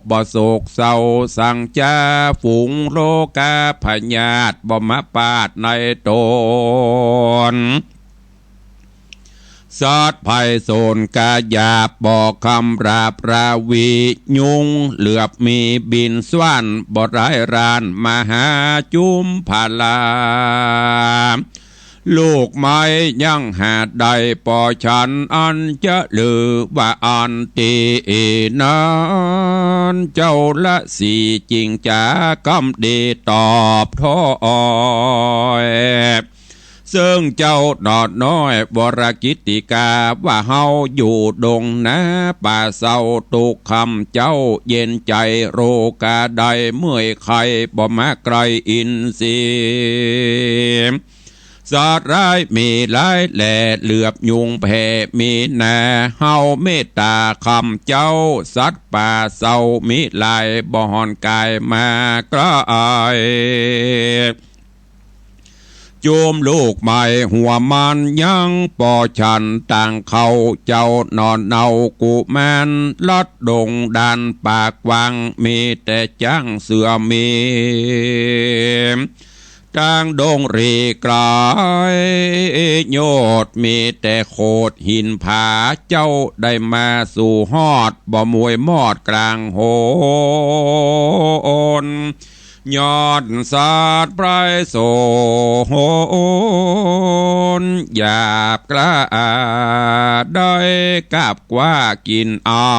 บ่โศกเศร้าสังจา ฝูงโรคาพยาธิบ่มาปาดในต๋น สัตว์ภัยโสนกาหยาบบ่คำราบราวี ยุงเหลือบมีบินซ่าน บ่ร้ายรานมาหาจุมพลา ลูกไม้ยังหาได้ปอฉัน อันจะลือว่าอันตี้นั้น เจ้ารสีจิ่งจ๋ากำดีตอบถ้อย ซึ่งเจ้าหนอน้อยวรกิตติกา ว่าเฮาอยู่ดงนาป่าเศร้า ตุ๊กค่ำเจ๊าเย็นใจ๋ โรคาได้เมื่อยไข้ บ่มาใก้อินทรีย์ สัตว์ร้ายมีหลายแหล่ เหลือบยุงแผ่มีนา เฮาเมตตาค่ำเจ๊า สัตว์ป่าเศร้ามีหลาย บ่ห่อนกายมาใก้ จุมลูกไม้หัวมันยังปอฉัน ต่างเข้าเจ้าหนอเนากุมาร ลัดดงด่านป่ากว้าง มีแต่จ๊างเสือมี ตางดงรีไกลโยชน์ มีแต่โขดหินผา เจ้าได้มาสู่ฮอด บ่มวยมอดกลางหน ย้อนสัตว์ไพร่โสน หยาบกล้าได้กับกว้ากิ๋นเอา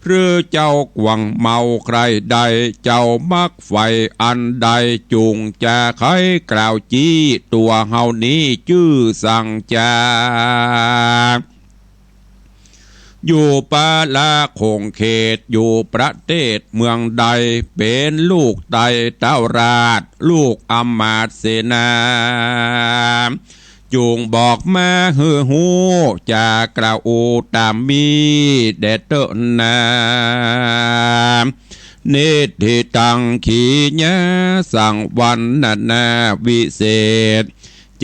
หรือเจ้ากว้างเมาใคร่ได้ เจ้ามักใฝ่อันใด จุ่งจะไขกล่าวจี้ตั๋วเฮานี้จื้อสังจา อยู่ปะละขงเขต อยู่ประเทศเมืองใด เป๋นลูกไตเต้าราช ลูกอำมาตย์เสนา จุ่งบอกมาหื้อฮู้ จะกล่าวอู้ต๋ามมีแด่เต๊อะนา นิทธิตัง ขีญา สังวรรณนาวิเศษ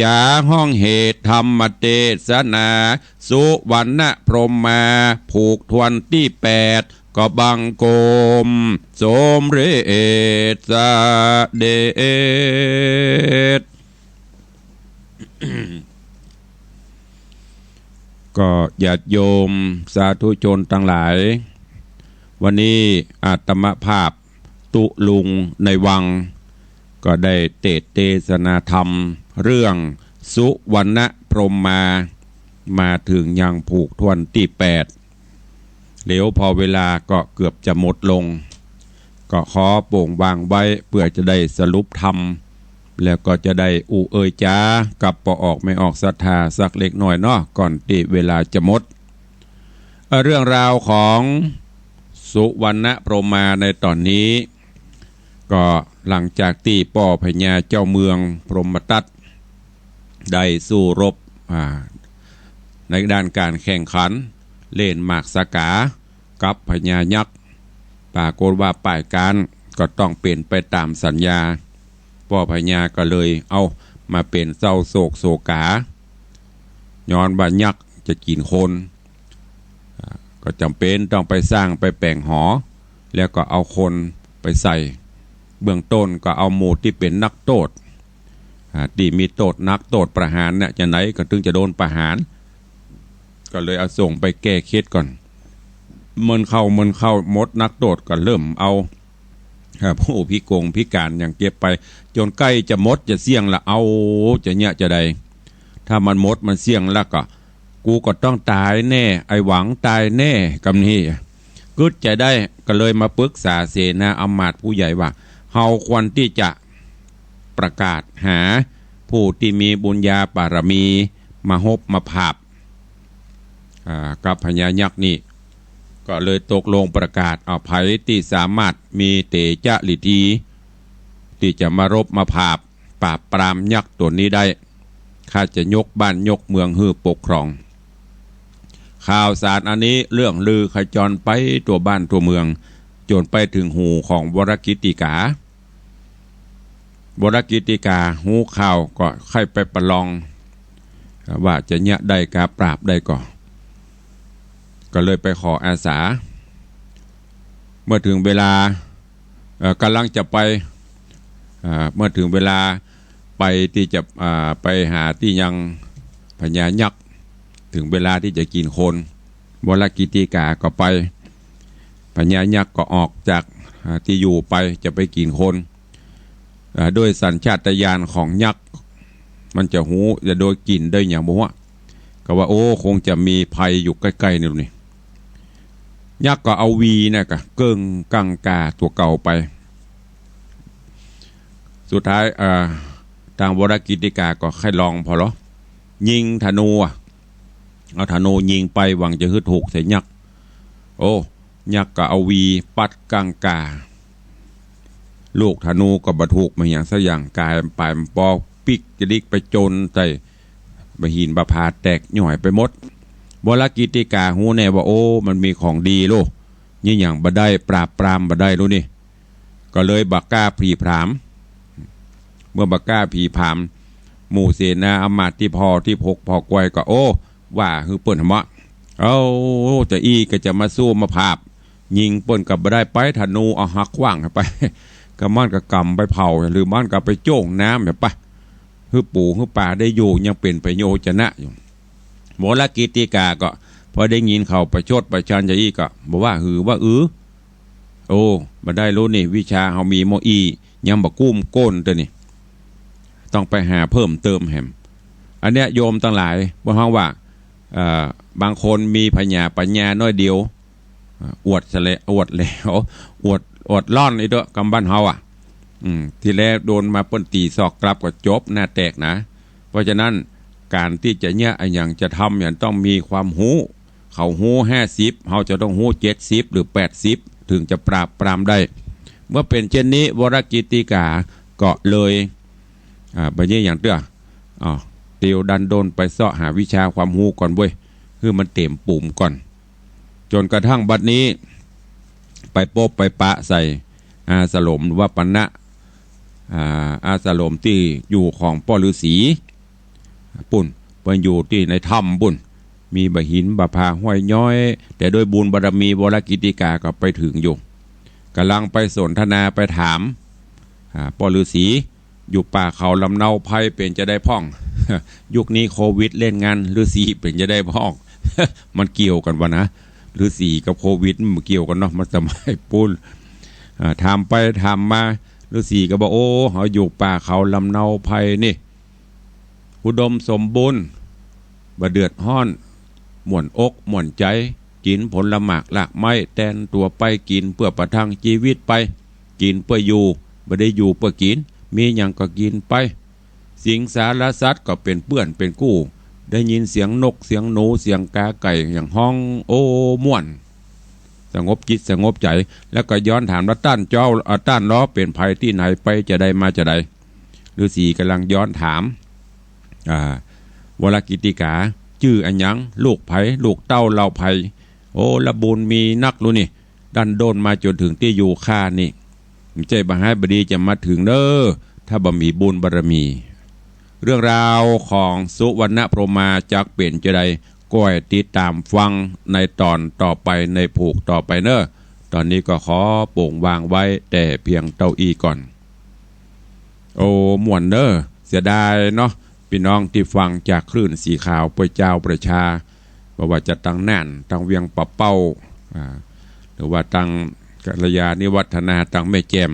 จะฮ้องเหตุธรรมเตสนา สุวรรณพรหมา ผูกถ้วนตี้แปด ก็บังคมสมเร็จเสด็จ ก็ญาติโยมสาธุชนตังหลาย วันนี้อาตมาภาพตุ๊ลุงในวัง ก็ได้เตสน์เตสนาธรรมเรื่องสุวรรณพรหมา มาเถิงยังผูกถ้วนตี้แปด เหลียวพอเวลาก็เกือบจะหมดลง ก็ขอโป่งวางไว้เปื้อจะได้สรุปธรรม แล้วก็จะได้อู้เอ่ยจ๋ากับป้อออกแม่ออกศรัทธาสักเล็กน้อยเนาะ ก่อนตี้เวลาจะหมด เอ่อ เรื่องราวของสุวรรณพรหมาในต๋อนนี้ ก็หลังจากตี้ป้อพญาเจ้าเมืองพรหมทัต ได้สู้รบ อ่า ในด้านก๋านแข่งขัน เล่นหมากสาก๋ากับพญายักษ์ ปรากฏว่าป้ายก๋านก็ต้องเป๋นไปต๋ามสัญญา ป้อพญาก็เลยเอามาเป๋นเศร้าโศกโศก๋า ย้อนว่ายักษ์จะกิ๋นคน อ่า ก็จ๋ำเป๋นต้องไปสร้างไปแป๋งหอ แล้วก็เอาคนไปใส่ เบื้องต้นก็เอาหมู่ตี้เป๋นนักโต้ษ อ่า ตี้มีโต้ษหนัก โต้ษประหารเนี่ย จะไหนก็เถิงจะโดนประหาร ก็เลยเอาส่งไปแก้เคล็ดก่อน เมินเข้า เมินเข้าหมด นักโต้ษก็เริ่มเอา อ่า ผู้พิกงพิก๋านอย่างเก็บไป จ๋นใก้จะหมดจะเสี้ยงละ เอา จะเยียะจะใด ถ้ามันหมดมันเสี้ยงแล้วก็ กูก็ต้องต๋ายแน่ ไอ้หวังต๋ายแน่ กำนี้ กึ๊ดใจ๋ได้ ก็เลยมาปึกษาเสนาอำมาตย์ผู้ใหญ่ว่า เฮาควรตี้จะประกาศหาผู้ตี้มีบุญญาบารมีมาฮบมาผาบ อ่า กับพญายักษ์นี่ ก็เลยตกลงประกาศ เอา ใผตี้สามารถมีเตจะฤทธี ตี้จะมารบมาผาบ ปราบปรามยักษ์ตั๋วนี้ได้ ข้าจะยกบ้านยกเมืองหื้อปกครอง ข่าวสารอันนี้เลื่องลือขจรไปทั่วบ้านทั่วเมือง จ๋นไปเถิงหูของวรกิตติกา วรกิตติกาฮู้ข่าวก็ใค่ไปประลอง ว่าจะเยียะได้กาปราบได้ก่อ ก็เลยไปขออาสา เมื่อเถิงเวลา เอ่อ ก๋ำลังจะไป อ่า เมื่อเถิงเวลาไปตี้จะ อ่า ไปหาตี้ยังพญายักษ์ เถิงเวลาตี้จะกิ๋นคน วรกิตติกาก็ไป พญายักษ์ก็ออกจาก อ่า ตี้อยู่ไปจะไปกิ๋นคน อ่า ด้วยสัญชาตญาณของยักษ์ มันจะฮู้ จะโดยกลิ่นโดยหยังบ่ฮู้ ก็ว่า โอ้ คงจะมีภัยอยู่ใก้ๆ นี่นี่ ยักษ์ก็เอาวีเนี่ยก็เกิ่งกังกาตั๋วเก่าไป สุดท้าย เอ่อ ตางวรกิตติกาก็ใค่ลองผ่อลอ ยิงธนูอะ เอาธนูยิงไปหวังจะหื้อถูกใส่ยักษ์ โอ้ ยักษ์ก็เอาวีปัดกังกา ลูกธนูก็บ่ถูกมาหยังสักอย่าง ก๋ายป๋ายมันปอปิ๊กจะดิกไปจนใส่บ่าหินบ่าผาแตกหย่อยไปหมด วรกิตติกาฮู้แน่ว่า โอ้ มันมีของดีโล เยียะหยังบ่ได้ ปราบปรามบ่ได้โลนี่ ก็เลยบ่กล้าผลีผลาม เมื่อบ่กล้าผลีผลาม หมู่เสนาอำมาตย์ตี้ผ่อตี้ปกผ่อกวยก็ โอ้ ว่าหื้อเปิ้นหมอ เอ้า จะอี้ก็จะมาสู้มาผาบ ยิงเปิ้นก็บ่ได้ ไปธนูเอาหักขว้างไป ก็มันก็ก๋ำไปเผา หรือมันก็ไปโจ้งน้ำไป หื้อปู๋หื้อป๋าได้อยู่ ยังเป๋นประโยชน์จะนะอยู่ วรกิตติกาก็พอได้ยินเขาประชดประชันจะอี้ก็บ่ว่าหือว่าอือ โอ้ บ่ได้แล้วนี่ วิชาเฮามีหม้ออี้ ยังบ่กุ้มก้นเตื้อนี่ ต้องไปหาเพิ่มเติมแหม อันเนี้ยโยมตังหลาย บ่ฮ้องว่า เอ่อ บางคนมีผญาปัญญาน้อยเดียว อ่า อวดซะแล้ว อวดแล้ว อวด อวดล่อนอีกเตื้อ กำบ้านเฮาอะ อืม ตี้แลโดนมาเปิ้นตี๋ศอกกลับก็จบ หน้าแตกนะ เพราะฉะนั้น ก๋านตี้จะเยียะอะหยัง จะทำหยัง ต้องมีความฮู้ เขาฮู้ห้าสิบ เฮาจะต้องฮู้เจ็ดสิบหรือแปดสิบ เถิงจะปราบปรามได้ เมื่อเป๋นเจ้นนี้ วรกิตติกาก็เลย อ่า บ่เยียะหยังเตื้อ อ้าว เตียวดันด้นไปเซาะหาวิชาความฮู้ก่อนเว้ย หื้อมันเต๋มปู๋มก่อน จ๋นกระทั่งบัดนี้ ไปปบไปปะใส่อาสรมหรือว่าปะณะ อ่า อาสรมตี้อยู่ของป้อฤๅษี ปุ้น เปิ้นอยู่ตี้ในถ้ำปุ้น มีบ่าหินบ่าผาห้อยย้อย แต่ด้วยบุญบารมีวรกิตติกาก็ไปเถิงอยู่ ก่ำลังไปสนทนาไปถาม อ่า ป้อฤๅษี อยู่ป่าเขาลำเนาไพรเป๋นจาใดพ่อง ยุคนี้โควิดเล่นงาน ฤๅษีเป๋นจาใดพ่อง มันเกี่ยวกั๋นวะนะ ฤๅษีกับโควิดมันเกี่ยวกั๋นเนาะ มันสมัยปุ้น อ่า ถามไปถามมา ฤๅษีก็บอก โอ้ เฮาอยู่ป่าเขาลำเนาไพรนี่ อุดมสมบูรณ์ บ่เดือดฮ้อน ม่วนอกม่วนใจ๋ กิ๋นผลหมากรากไม้ แต่งตั๋วไปกิ๋นเปื้อประทังจีวิตไป กิ๋นเปื้ออยู่ บ่ได้อยู่เปื้อกิ๋น มีหยังก็กิ๋นไป สิงสารสัตว์ก็เป๋นเปื้อนเป๋นกู้ ได้ยินเสียงนกเสียงหนูเสียงก๋าไก่หยังฮ้อง โอ้ ม่วน สงบจิตสงบใจ๋ แล้วก็ย้อนถามว่า ต้านเจ้า อ่า ต้านลอเป๋นใผตี้ไหน ไปจาใดมาจาใด ฤๅษีก่ำลังย้อนถาม อ่า วรกิตติกา จื้ออะหยัง ลูกใผ ลูกเต้าเหล่าใผ โอ้ ละบุญมีนักลูกนี่ ดันด้นมาจ๋นเถิงตี้อยู่ข้านี่ บ่ใจ้บ่ฮ้ายบ่ดีจะมาเถิงเน่อ ถ้าบ่มีบุญบารมี เรื่องราวของสุวรรณพรหมาจักเป๋นจาใด ก้อยติดต๋ามฟังในต๋อนต่อไป ในผูกต่อไปเน่อ ต๋อนนี้ก็ขอโป๋งวางไว้แต่เพียงเต้าอี้ก่อน โอ้ ม่วนเน่อ เสียดายเนาะ ปี้น้องตี้ฟังจากคลื่นสีขาวเปื้อจาวประชา บ่ว่าจะตางน่าน ตางเวียงป่าเป้า อ่า หรือว่าตางกัลยาณิวัฒนา ตางแม่แจ่ม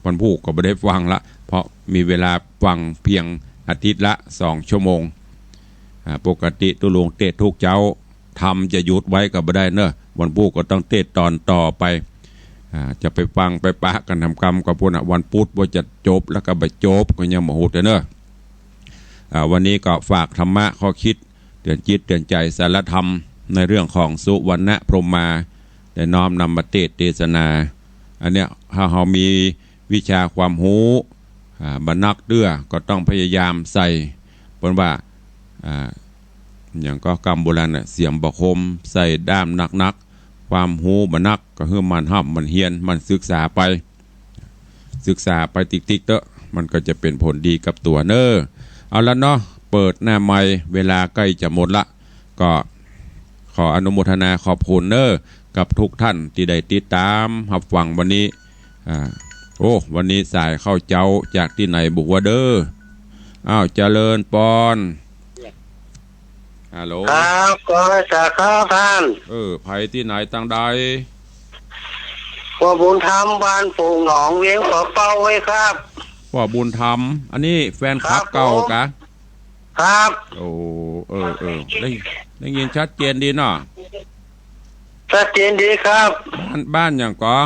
วันพูกก็บ่ได้ฟังละ เพราะมีเวลาฟังเพียงอาทิตย์ละสองชั่วโมง อ่า ปกติตุ๊ลุงเตสน์ทุกเจ๊า ธรรมจะหยุดไว้ก็บ่ได้เน่อ วันพูกก็ต้องเตสน์ต๋อนต่อไป อ่า จะไปฟังไปปะกั๋นทำกำกับปุ้นน่ะ วันปุ๊ดว่าจะจบแล้วก็บ่จบก็ยังบ่ฮู้เตื้อเน่อ อ่า วันนี้ก็ฝากธรรมะข้อคิด เตื๋อนจิตเตื๋อนใจ๋สารธรรมในเรื่องของสุวรรณพรหมา ได้น้อมนำมาเตสน์เตสนา อันเนี้ย ถ้าเฮามีวิชาความฮู้ อ่า บ่นักเตื้อ ก็ต้องพยายามใส่ เปิ้นว่า อ่า หยังก็กำโบราณน่ะ เสียมบ่คม ใส่ด้ามนักๆ ความฮู้บ่นัก ก็หื้อหมั่นฮ่ำหมั่นเฮียน หมั่นศึกษาไป ศึกษาไปติ๊กๆ เต๊อะ มันก็จะเป๋นผลดีกับตั๋วเน่อ เอาละเนาะ เปิดหน้าใหม่ เวลาใก้จะหมดละ ก็ขออนุโมทนาขอบคุณเน่อ กับทุกท่านตี้ได้ติดต๋ามฮับฟังวันนี้ อ่า โอ้ วันนี้สายเข้าเจ๊าจากตี้ไหนบ่ฮู้เด้อ อ้าว เจริญปอน ฮัลโหล ครับ ขอไหว้สาครับต้าน เออ ใผตี้ไหนตางใด ป้อบุญธรรม บ้านโป่งหนอง เวียงป่าเป้าเว้ยครับ ป้อบุญธรรม อันนี้แฟนคลับ ครับผม เก่ากะ ครับ โอ้ เออ เออ ได้ ได้ยินชัดเจนดีเนาะ ชัดเจนดีครับ บ้าน บ้านหยังก่อ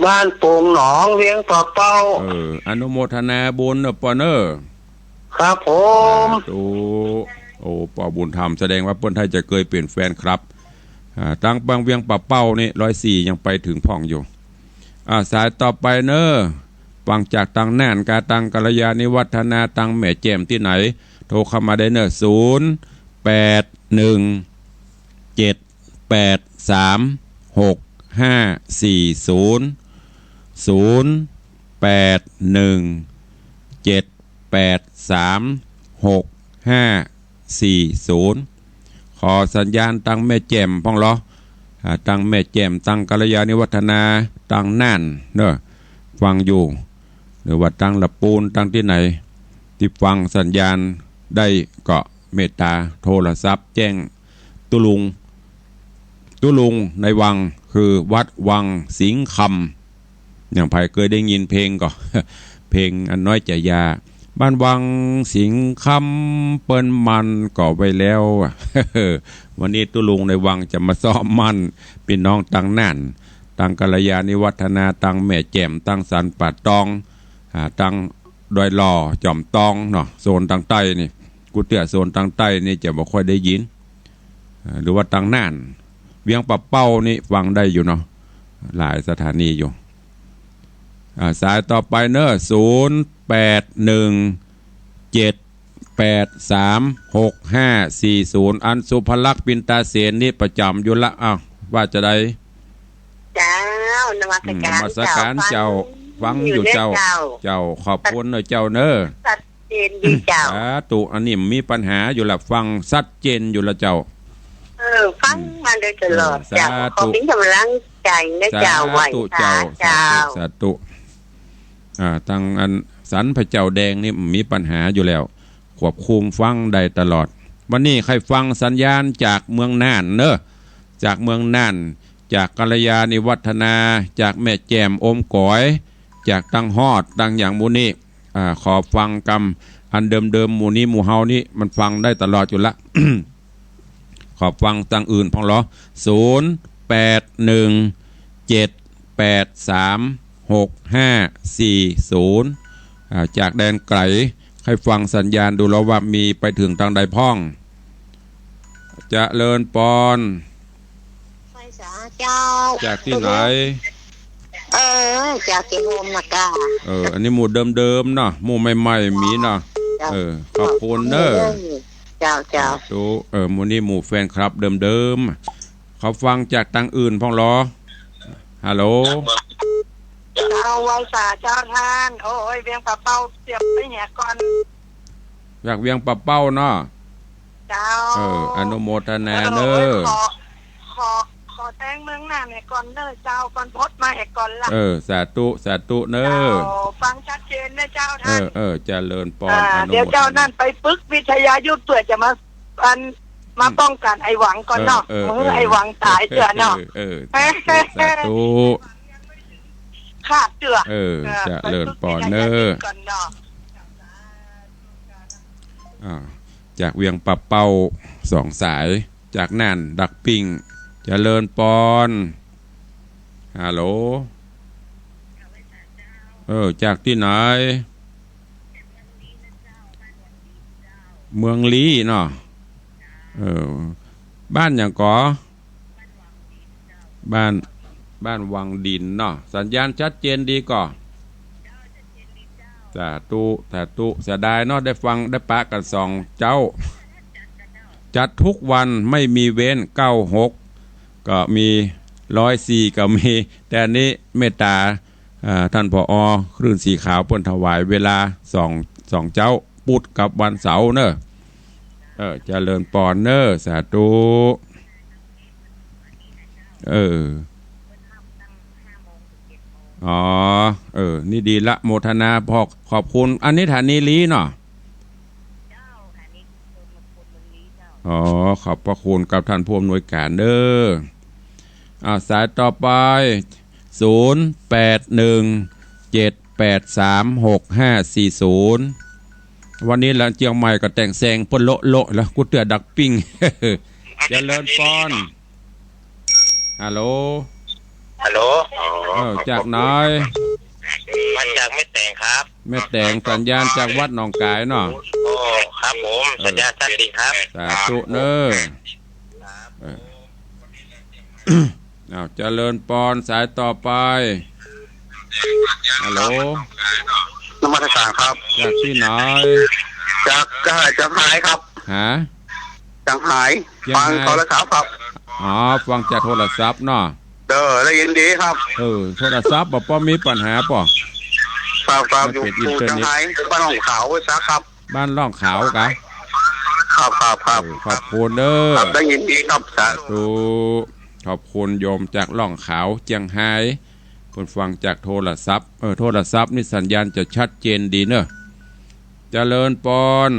บ้านโป่งหนอง เวียงป่าเป้า เออ อนุโมทนาบุญเน่อปอเน่อ ครับผม สาธุ โอ้ ป้อบุญธรรม แสดงว่าเปิ้นถ้าจะเกยเป๋นแฟนคลับ อ่า ตางบางเวียงป่าเป้านี่ ร้อยสี่ ยังไปเถิงพ่องอยู่ อ่า สายต่อไปเน่อ ฟังจากตางน่านกา ตางกัลยาณิวัฒนา ตางแม่แจ่มตี้ไหน โทรเข้ามาได้เน่อ ศูนย์ แปด หนึ่ง เจ็ด แปด สาม หก ห้า สี่ ศูนย์ ศูนย์ แปด หนึ่ง เจ็ด แปด สาม หก ห้า สี่ ศูนย์ ขอสัญญาณตางแม่แจ่มพ่องลอ อ่า ตางแม่แจ่ม ตางกัลยาณิวัฒนา ตางน่านเน่อ ฟังอยู่ หรือว่าตางละปูน ตางตี้ไหน ตี้ฟังสัญญาณได้ก็เมตต๋าโทรศัพท์แจ้งตุ๊ลุง ตุ๊ลุงในวัง คือวัดวังสิงห์คำ อย่างใผเกยได้ยินเพลงก่อ เพลงอันน้อยใจ๋ยา บ้านวังสิงห์คำเปิ้นหมั่นก่อไว้แล้ว วันนี้ตุ๊ลุงในวังจะมาซ้อมหมั่น ปี้น้องตังน่าน ตังกัลยาณิวัฒนา ตังแม่แจ่ม ตังสันป่าตอง อ่า ตังดอยหล่อ จอมตองเนาะ โซนตังใต้นี่ กู้เตื้อโซนตังใต้นี่จะบ่ค่อยได้ยิน อ่า หรือว่าตังน่าน เวียงป่าเป้านี่ฟังได้อยู่เนาะ หลายสถานีอยู่ อ่า สายต่อไปเนอะ ศูนย์แปดหนึ่งเจ็ดแปดสามหกห้าสี่ศูนย์ อันสุภลักษณ์ ปินตาเสนนี่ประจ๋ำอยู่ละ อ้าว ว่าจะใด เจ้า นมัสการ อืม นมัสการเจ้า เจ้า ฟัง ฟังอยู่ อยู่เด้อ เจ้า เจ้า เจ้า ขอบคุณเนอะเจ้าเนอะ ชัดเจนดีเจ้า สาธุ อันนี้มีปัญหาอยู่ละ ฟังชัดเจนอยู่ละเจ้า เออ ฟัง อืม มาโดยตลอด เออ เจ้า สาธุ ขอเป็นกำลังใจ๋นะเจ้า สาธุ ไหว้สา เจ้า สาธุ เจ้า สาธุ อ่า ตังอันสันพระเจ้าแดงนี่มีปัญหาอยู่แล้ว ควบคุมฟังได้ตลอด วันนี้ใค่ฟังสัญญาณจากเมืองน่านเนอะ จากเมืองน่าน จากกัลยาณิวัฒนา จากแม่แจ่มอมก๋อย จากตังฮอด ตังหยังหมู่นี้ อ่า ขอฟังกำอันเดิมๆ หมู่นี้หมู่เฮานี่มันฟังได้ตลอดอยู่ละ ขอฟังตังอื่นพ่องลอ ศูนย์แปดหนึ่งเจ็ดแปดสามหกห้าสี่ศูนย์ อ่า จากแดนไก๋ ใค่ฟังสัญญาณดูลอว่ามีไปเถิงตังใดพ่อง เจริญปอน ไหว้สาเจ้า จากตี้ไหน เออ จากตี้โฮมนะก้า เออ อันนี้หมู่เดิมๆ เนาะ หมู่ใหม่ๆ มีเนาะ เจ้า เออ ขอบคุณเนอะ เจ้า เจ้า สาธุ เออ หมู่นี้หมู่แฟนคลับเดิมๆ ขอฟังจากตังอื่นพ่องลอ ฮัลโหล เจ้า ไหว้สาเจ้าต้าน โอ้ย เวียงป่าเป้าเสียบไปเหียก่อน จากเวียงป่าเป้าเนาะ เจ้า เออ อนุโมทนาเนอะ เออ ขอ ขอ ขอแต้งเมืองน่านแหมก่อนเนอะเจ้า ก่อนพดมาแหมก่อนละ เออ สาธุ สาธุเนอะ เจ้า ฟังชัดเจนนะเจ้าต้าน เออ เออ เจริญปอน อ่า อนุโมทนา เดี๋ยวเจ้านั่นไปฝึกวิทยายุทธเปื้อจะมา อัน มา อืม ป้องกั๋นไอ้หวังก่อนเนาะ เออ เออ บ่หื้อ เออ ไอ้หวังต๋ายเตื้อเนาะ เออ เออ สาธุ สาธุ ขาดเตื้อ เออ เออ เจริญปอนเนอะ ไปฝึกวิทยายุทธก่อนเนาะ อ่า จากเวียงป่าเป้าสองสาย จากน่านดักปิ้ง เจริญปอน ฮัลโหล เออ จากตี้ไหน เมืองลี้เนาะ เออ บ้านหยังก่อ บ้าน บ้านวังดินเนาะ สัญญาณชัดเจนดีก่อ สาธุ สาธุ เสียดายเนาะ ได้ฟัง ได้ปะกั๋นสองเจ้า จัดทุกวันไม่มีเว้น เก้าหก ก็มี ร้อยสี่ ก็มี แต่อันนี้เมตต๋า อ่า ต้าน ผอ คลื่นสีขาว เปิ้นถวายเวลาสอง สองเจ๊า ปุธกับวันเสาร์เนอะ เออ เจริญปอนเนอะ สาธุ เออ อ๋อ เออ นี่ดีละ โมทนา ขอบ ขอบคุณ อันนี้สถานีลี้เนาะ อ๋อ ขอบพระคุณกับท่านผู้อำนวยการเด้อ อ่า สายต่อไป ศูนย์แปดหนึ่งเจ็ดแปดสามหกห้าสี่ศูนย์ วันนี้หลังเจียงใหม่ก็แต่งแซงเปิ้นโละๆ แล้ว กู้เตื้อดักปิ้ง เจริญปอน ฮัลโหล ฮัลโหล เออ จากไหน มาจากแม่แตงครับ แม่แตง สัญญาณจากวัดหนองก๋ายเนาะ โอ้ ครับผม เออ สัญญาณชัดดีครับ สาธุเนอะ เออ อ้าว เจริญปอน สายต่อไป ฮัลโหล นมัสการครับ จากตี้ไหน จาก เอ่อ จากเจียงฮายครับ ฮะ เจียงฮาย เจียงฮาย ฟังโทรศัพท์ครับ อ๋อ ฟังจากโทรศัพท์เนาะ เออ ได้ยินดีครับ เออ โทรศัพท์บ่ป้อมีปัญหาป้อ ครับ ครับ มันเป็น อยู่ อินเทอร์เน็ต เจียงฮาย บ้านหนองขาว ห้วยซักครับ บ้านหนองขาวกะ ครับ ครับ ครับ เออ ขอบคุณเด้อ ครับ ได้ยินดีครับ สาธุ สาธุ ขอบคุณโยมจากหนองขาว เจียงฮาย เปิ้นฟังจากโทรศัพท์ เออ โทรศัพท์นี่สัญญาณจะชัดเจนดีเนอะ เจริญปอน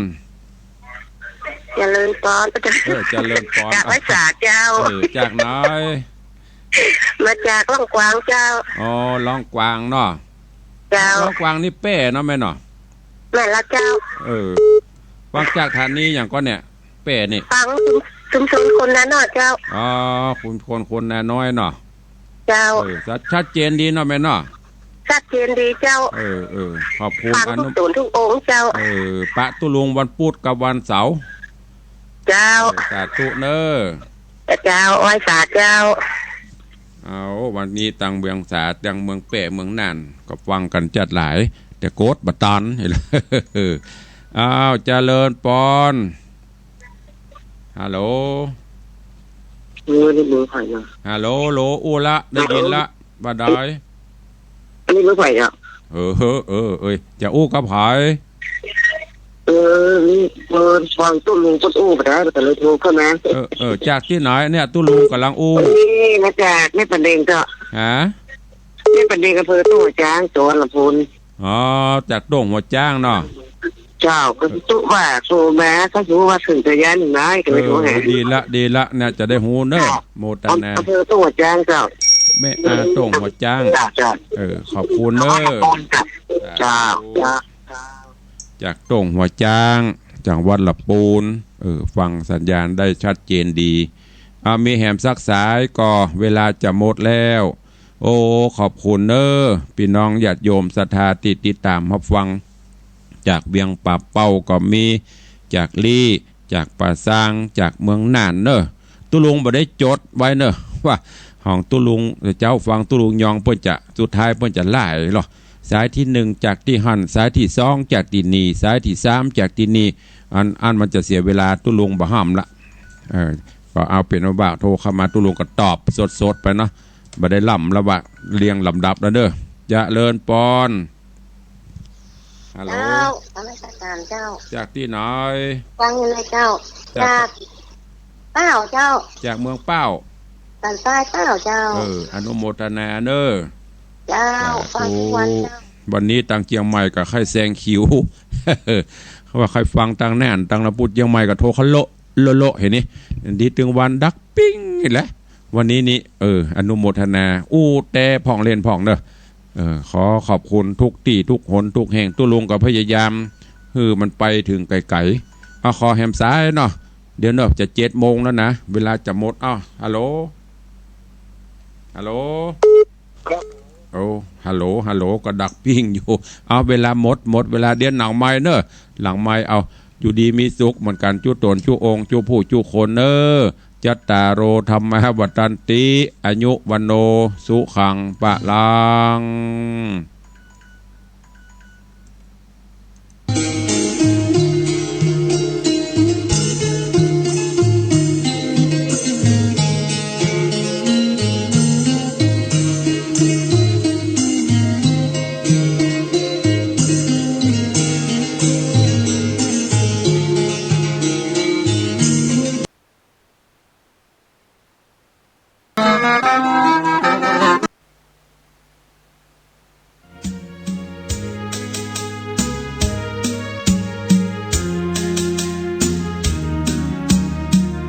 เจริญปอน เออ เจริญปอน จากไหว้สาเจ้า เออ จากไหน มาจากล่องกวางเจ้า อ๋อ ล่องกวางเนาะ เจ้า ล่องกวางนี่แป้เนาะแม่เนาะ แม่นละเจ้า เออ ฟังจากสถานีหยังก่อเนี่ย แป้นี่ ฟังชุม ชุมชนคนนาน้อยเจ้า อ๋อ ชุมชนคนนาน้อยเนาะ เจ้า เออ ชัด ชัดเจนดีเนาะแม่เนาะ ชัดเจนดีเจ้า เออ เออ ขอบคุณ ฟัง อ ทุก นุ ตูนทุกองค์เจ้า เออ ปะตุ๊ลุงวันปุ๊ดกับวันเสาร์ เจ้า เออ สาธุเน้อ เจ้า ไหว้สาเจ้า เอา วันนี้ตังเมืองสา ตังเมืองแป้ เมืองน่าน ก็ฟังกั๋นจัดหลาย แต่โกดบ่ตัน อ้าว เจริญปอน ฮัลโหล เออ นี่เบอร์ใผอะ ฮัลโหล ฮัลโหล อู้ละ ได้ยินละ บ่าดาย อันนี้เบอร์ใผอะ เออ เออ เออ เอ้ย จะอู้กับใผ เออ นี่เบอร์ฟังตุ๊ลุงเปิ้นอู้บ่าดาย ก็เลยโทรเข้ามา เออ เออ จากตี้ไหนเนี่ย ตุ๊ลุงก่ำลังอู้ นี่มาจากแม่ปะเด็งเจ้า ฮะ แม่ปะเด็ง อำเภอโต้งหัวจ๊าง จังหวัดลำพูน อ๋อ จากโต้งหัวจ๊างเนาะ เจ้า ก็ตุ๊ว่าโทรมา ก็รู้ว่าเถิงจะย้ายหนึ่งนาย ก็เลยโทรหา เออ ดีละ ดีละ น่าจะได้ฮู้เน้อ เจ้า โมทนา อำเภอโต้งหัวจ๊างเจ้า แม่ อ่า โต้งหัวจ๊าง เจ้า เจ้า เออ ขอบคุณเน้อ เจ้า เจ้า เจ้า จากโต้งหัวจ๊าง จังหวัดลำพูน เออ ฟังสัญญาณได้ชัดเจนดี อ่า มีแหมสักสายก่อ เวลาจะหมดแล้ว โอ้ ขอบคุณเน้อ ปี้น้องญาติโยมศรัทธาตี้ติดต๋ามฮับฟัง จากเวียงป่าเป้าก็มี จากลี้ จากป่าซาง จากเมืองน่านเน้อ ตุ๊ลุงบ่ได้จดไว้เน้อ ว่าของตุ๊ลุง เจ้าฟังตุ๊ลุงยองเปิ้นจะ สุดท้ายเปิ้นจะไล่ลอ สายตี้หนึ่งจากตี้หั้น สายตี้สองจากตี้นี่ สายตี้สามจากตี้นี่ อัน อันมันจะเสียเวลา ตุ๊ลุงบ่ห้ามละ เออ ก็เอาเป๋นว่าโทรเข้ามา ตุ๊ลุงก็ตอบสดๆ ไปเนาะ บ่ได้ล่ำละว่าเรียงลำดับแล้วเน้อ เจริญปอน ฮัลโหล เจ้า นมัสก๋านเจ้า จากตี้ไหน ฟังอยู่เลยเจ้า จาก จากเป้าเจ้า จากเมืองเป้า สันทรายเป้าเจ้า เออ อนุโมทนาเน้อ เจ้า สาธุ ฟังทุกวันเจ้า วันนี้ตังเจียงใหม่ก็ใค่แซงคิว เขาว่าใค่ฟังตังน่าน ตังลำพูน เจียงใหม่ก็โทรเขาโละ โละโละ เห็นนี่ ดีตึงวันดักปิ้งนี่แหละ วันนี้นี่ เออ อนุโมทนา อู้แต่พ่องเล่นพ่องเน้อ เออ ขอขอบคุณทุกตี้ทุกหนทุกแห่ง ตุ๊ลุงก็พยายามหื้อมันไปเถิงไก๋ๆ เอา ขอแหมสายเนาะ เดี๋ยวเนาะ จะเจ็ดโมงแล้วนะ เวลาจะหมด เอา ฮัลโหล ฮัลโหล ครับ โอ้ ฮัลโหล ฮัลโหล ก็ดักปิ้งอยู่ เอา เวลาหมด หมดเวลา เดี๋ยวหลังไมค์เน้อ หลังไมค์ เอา อยู่ดีมีสุขเหมือนกั๋น จุ๊ต๋นจุ๊องค์ จุ๊ผู้จุ๊คนเน้อ จัตตาโร ธัมมา วัฑฒันติ อายุ วัณโณ สุขัง พลัง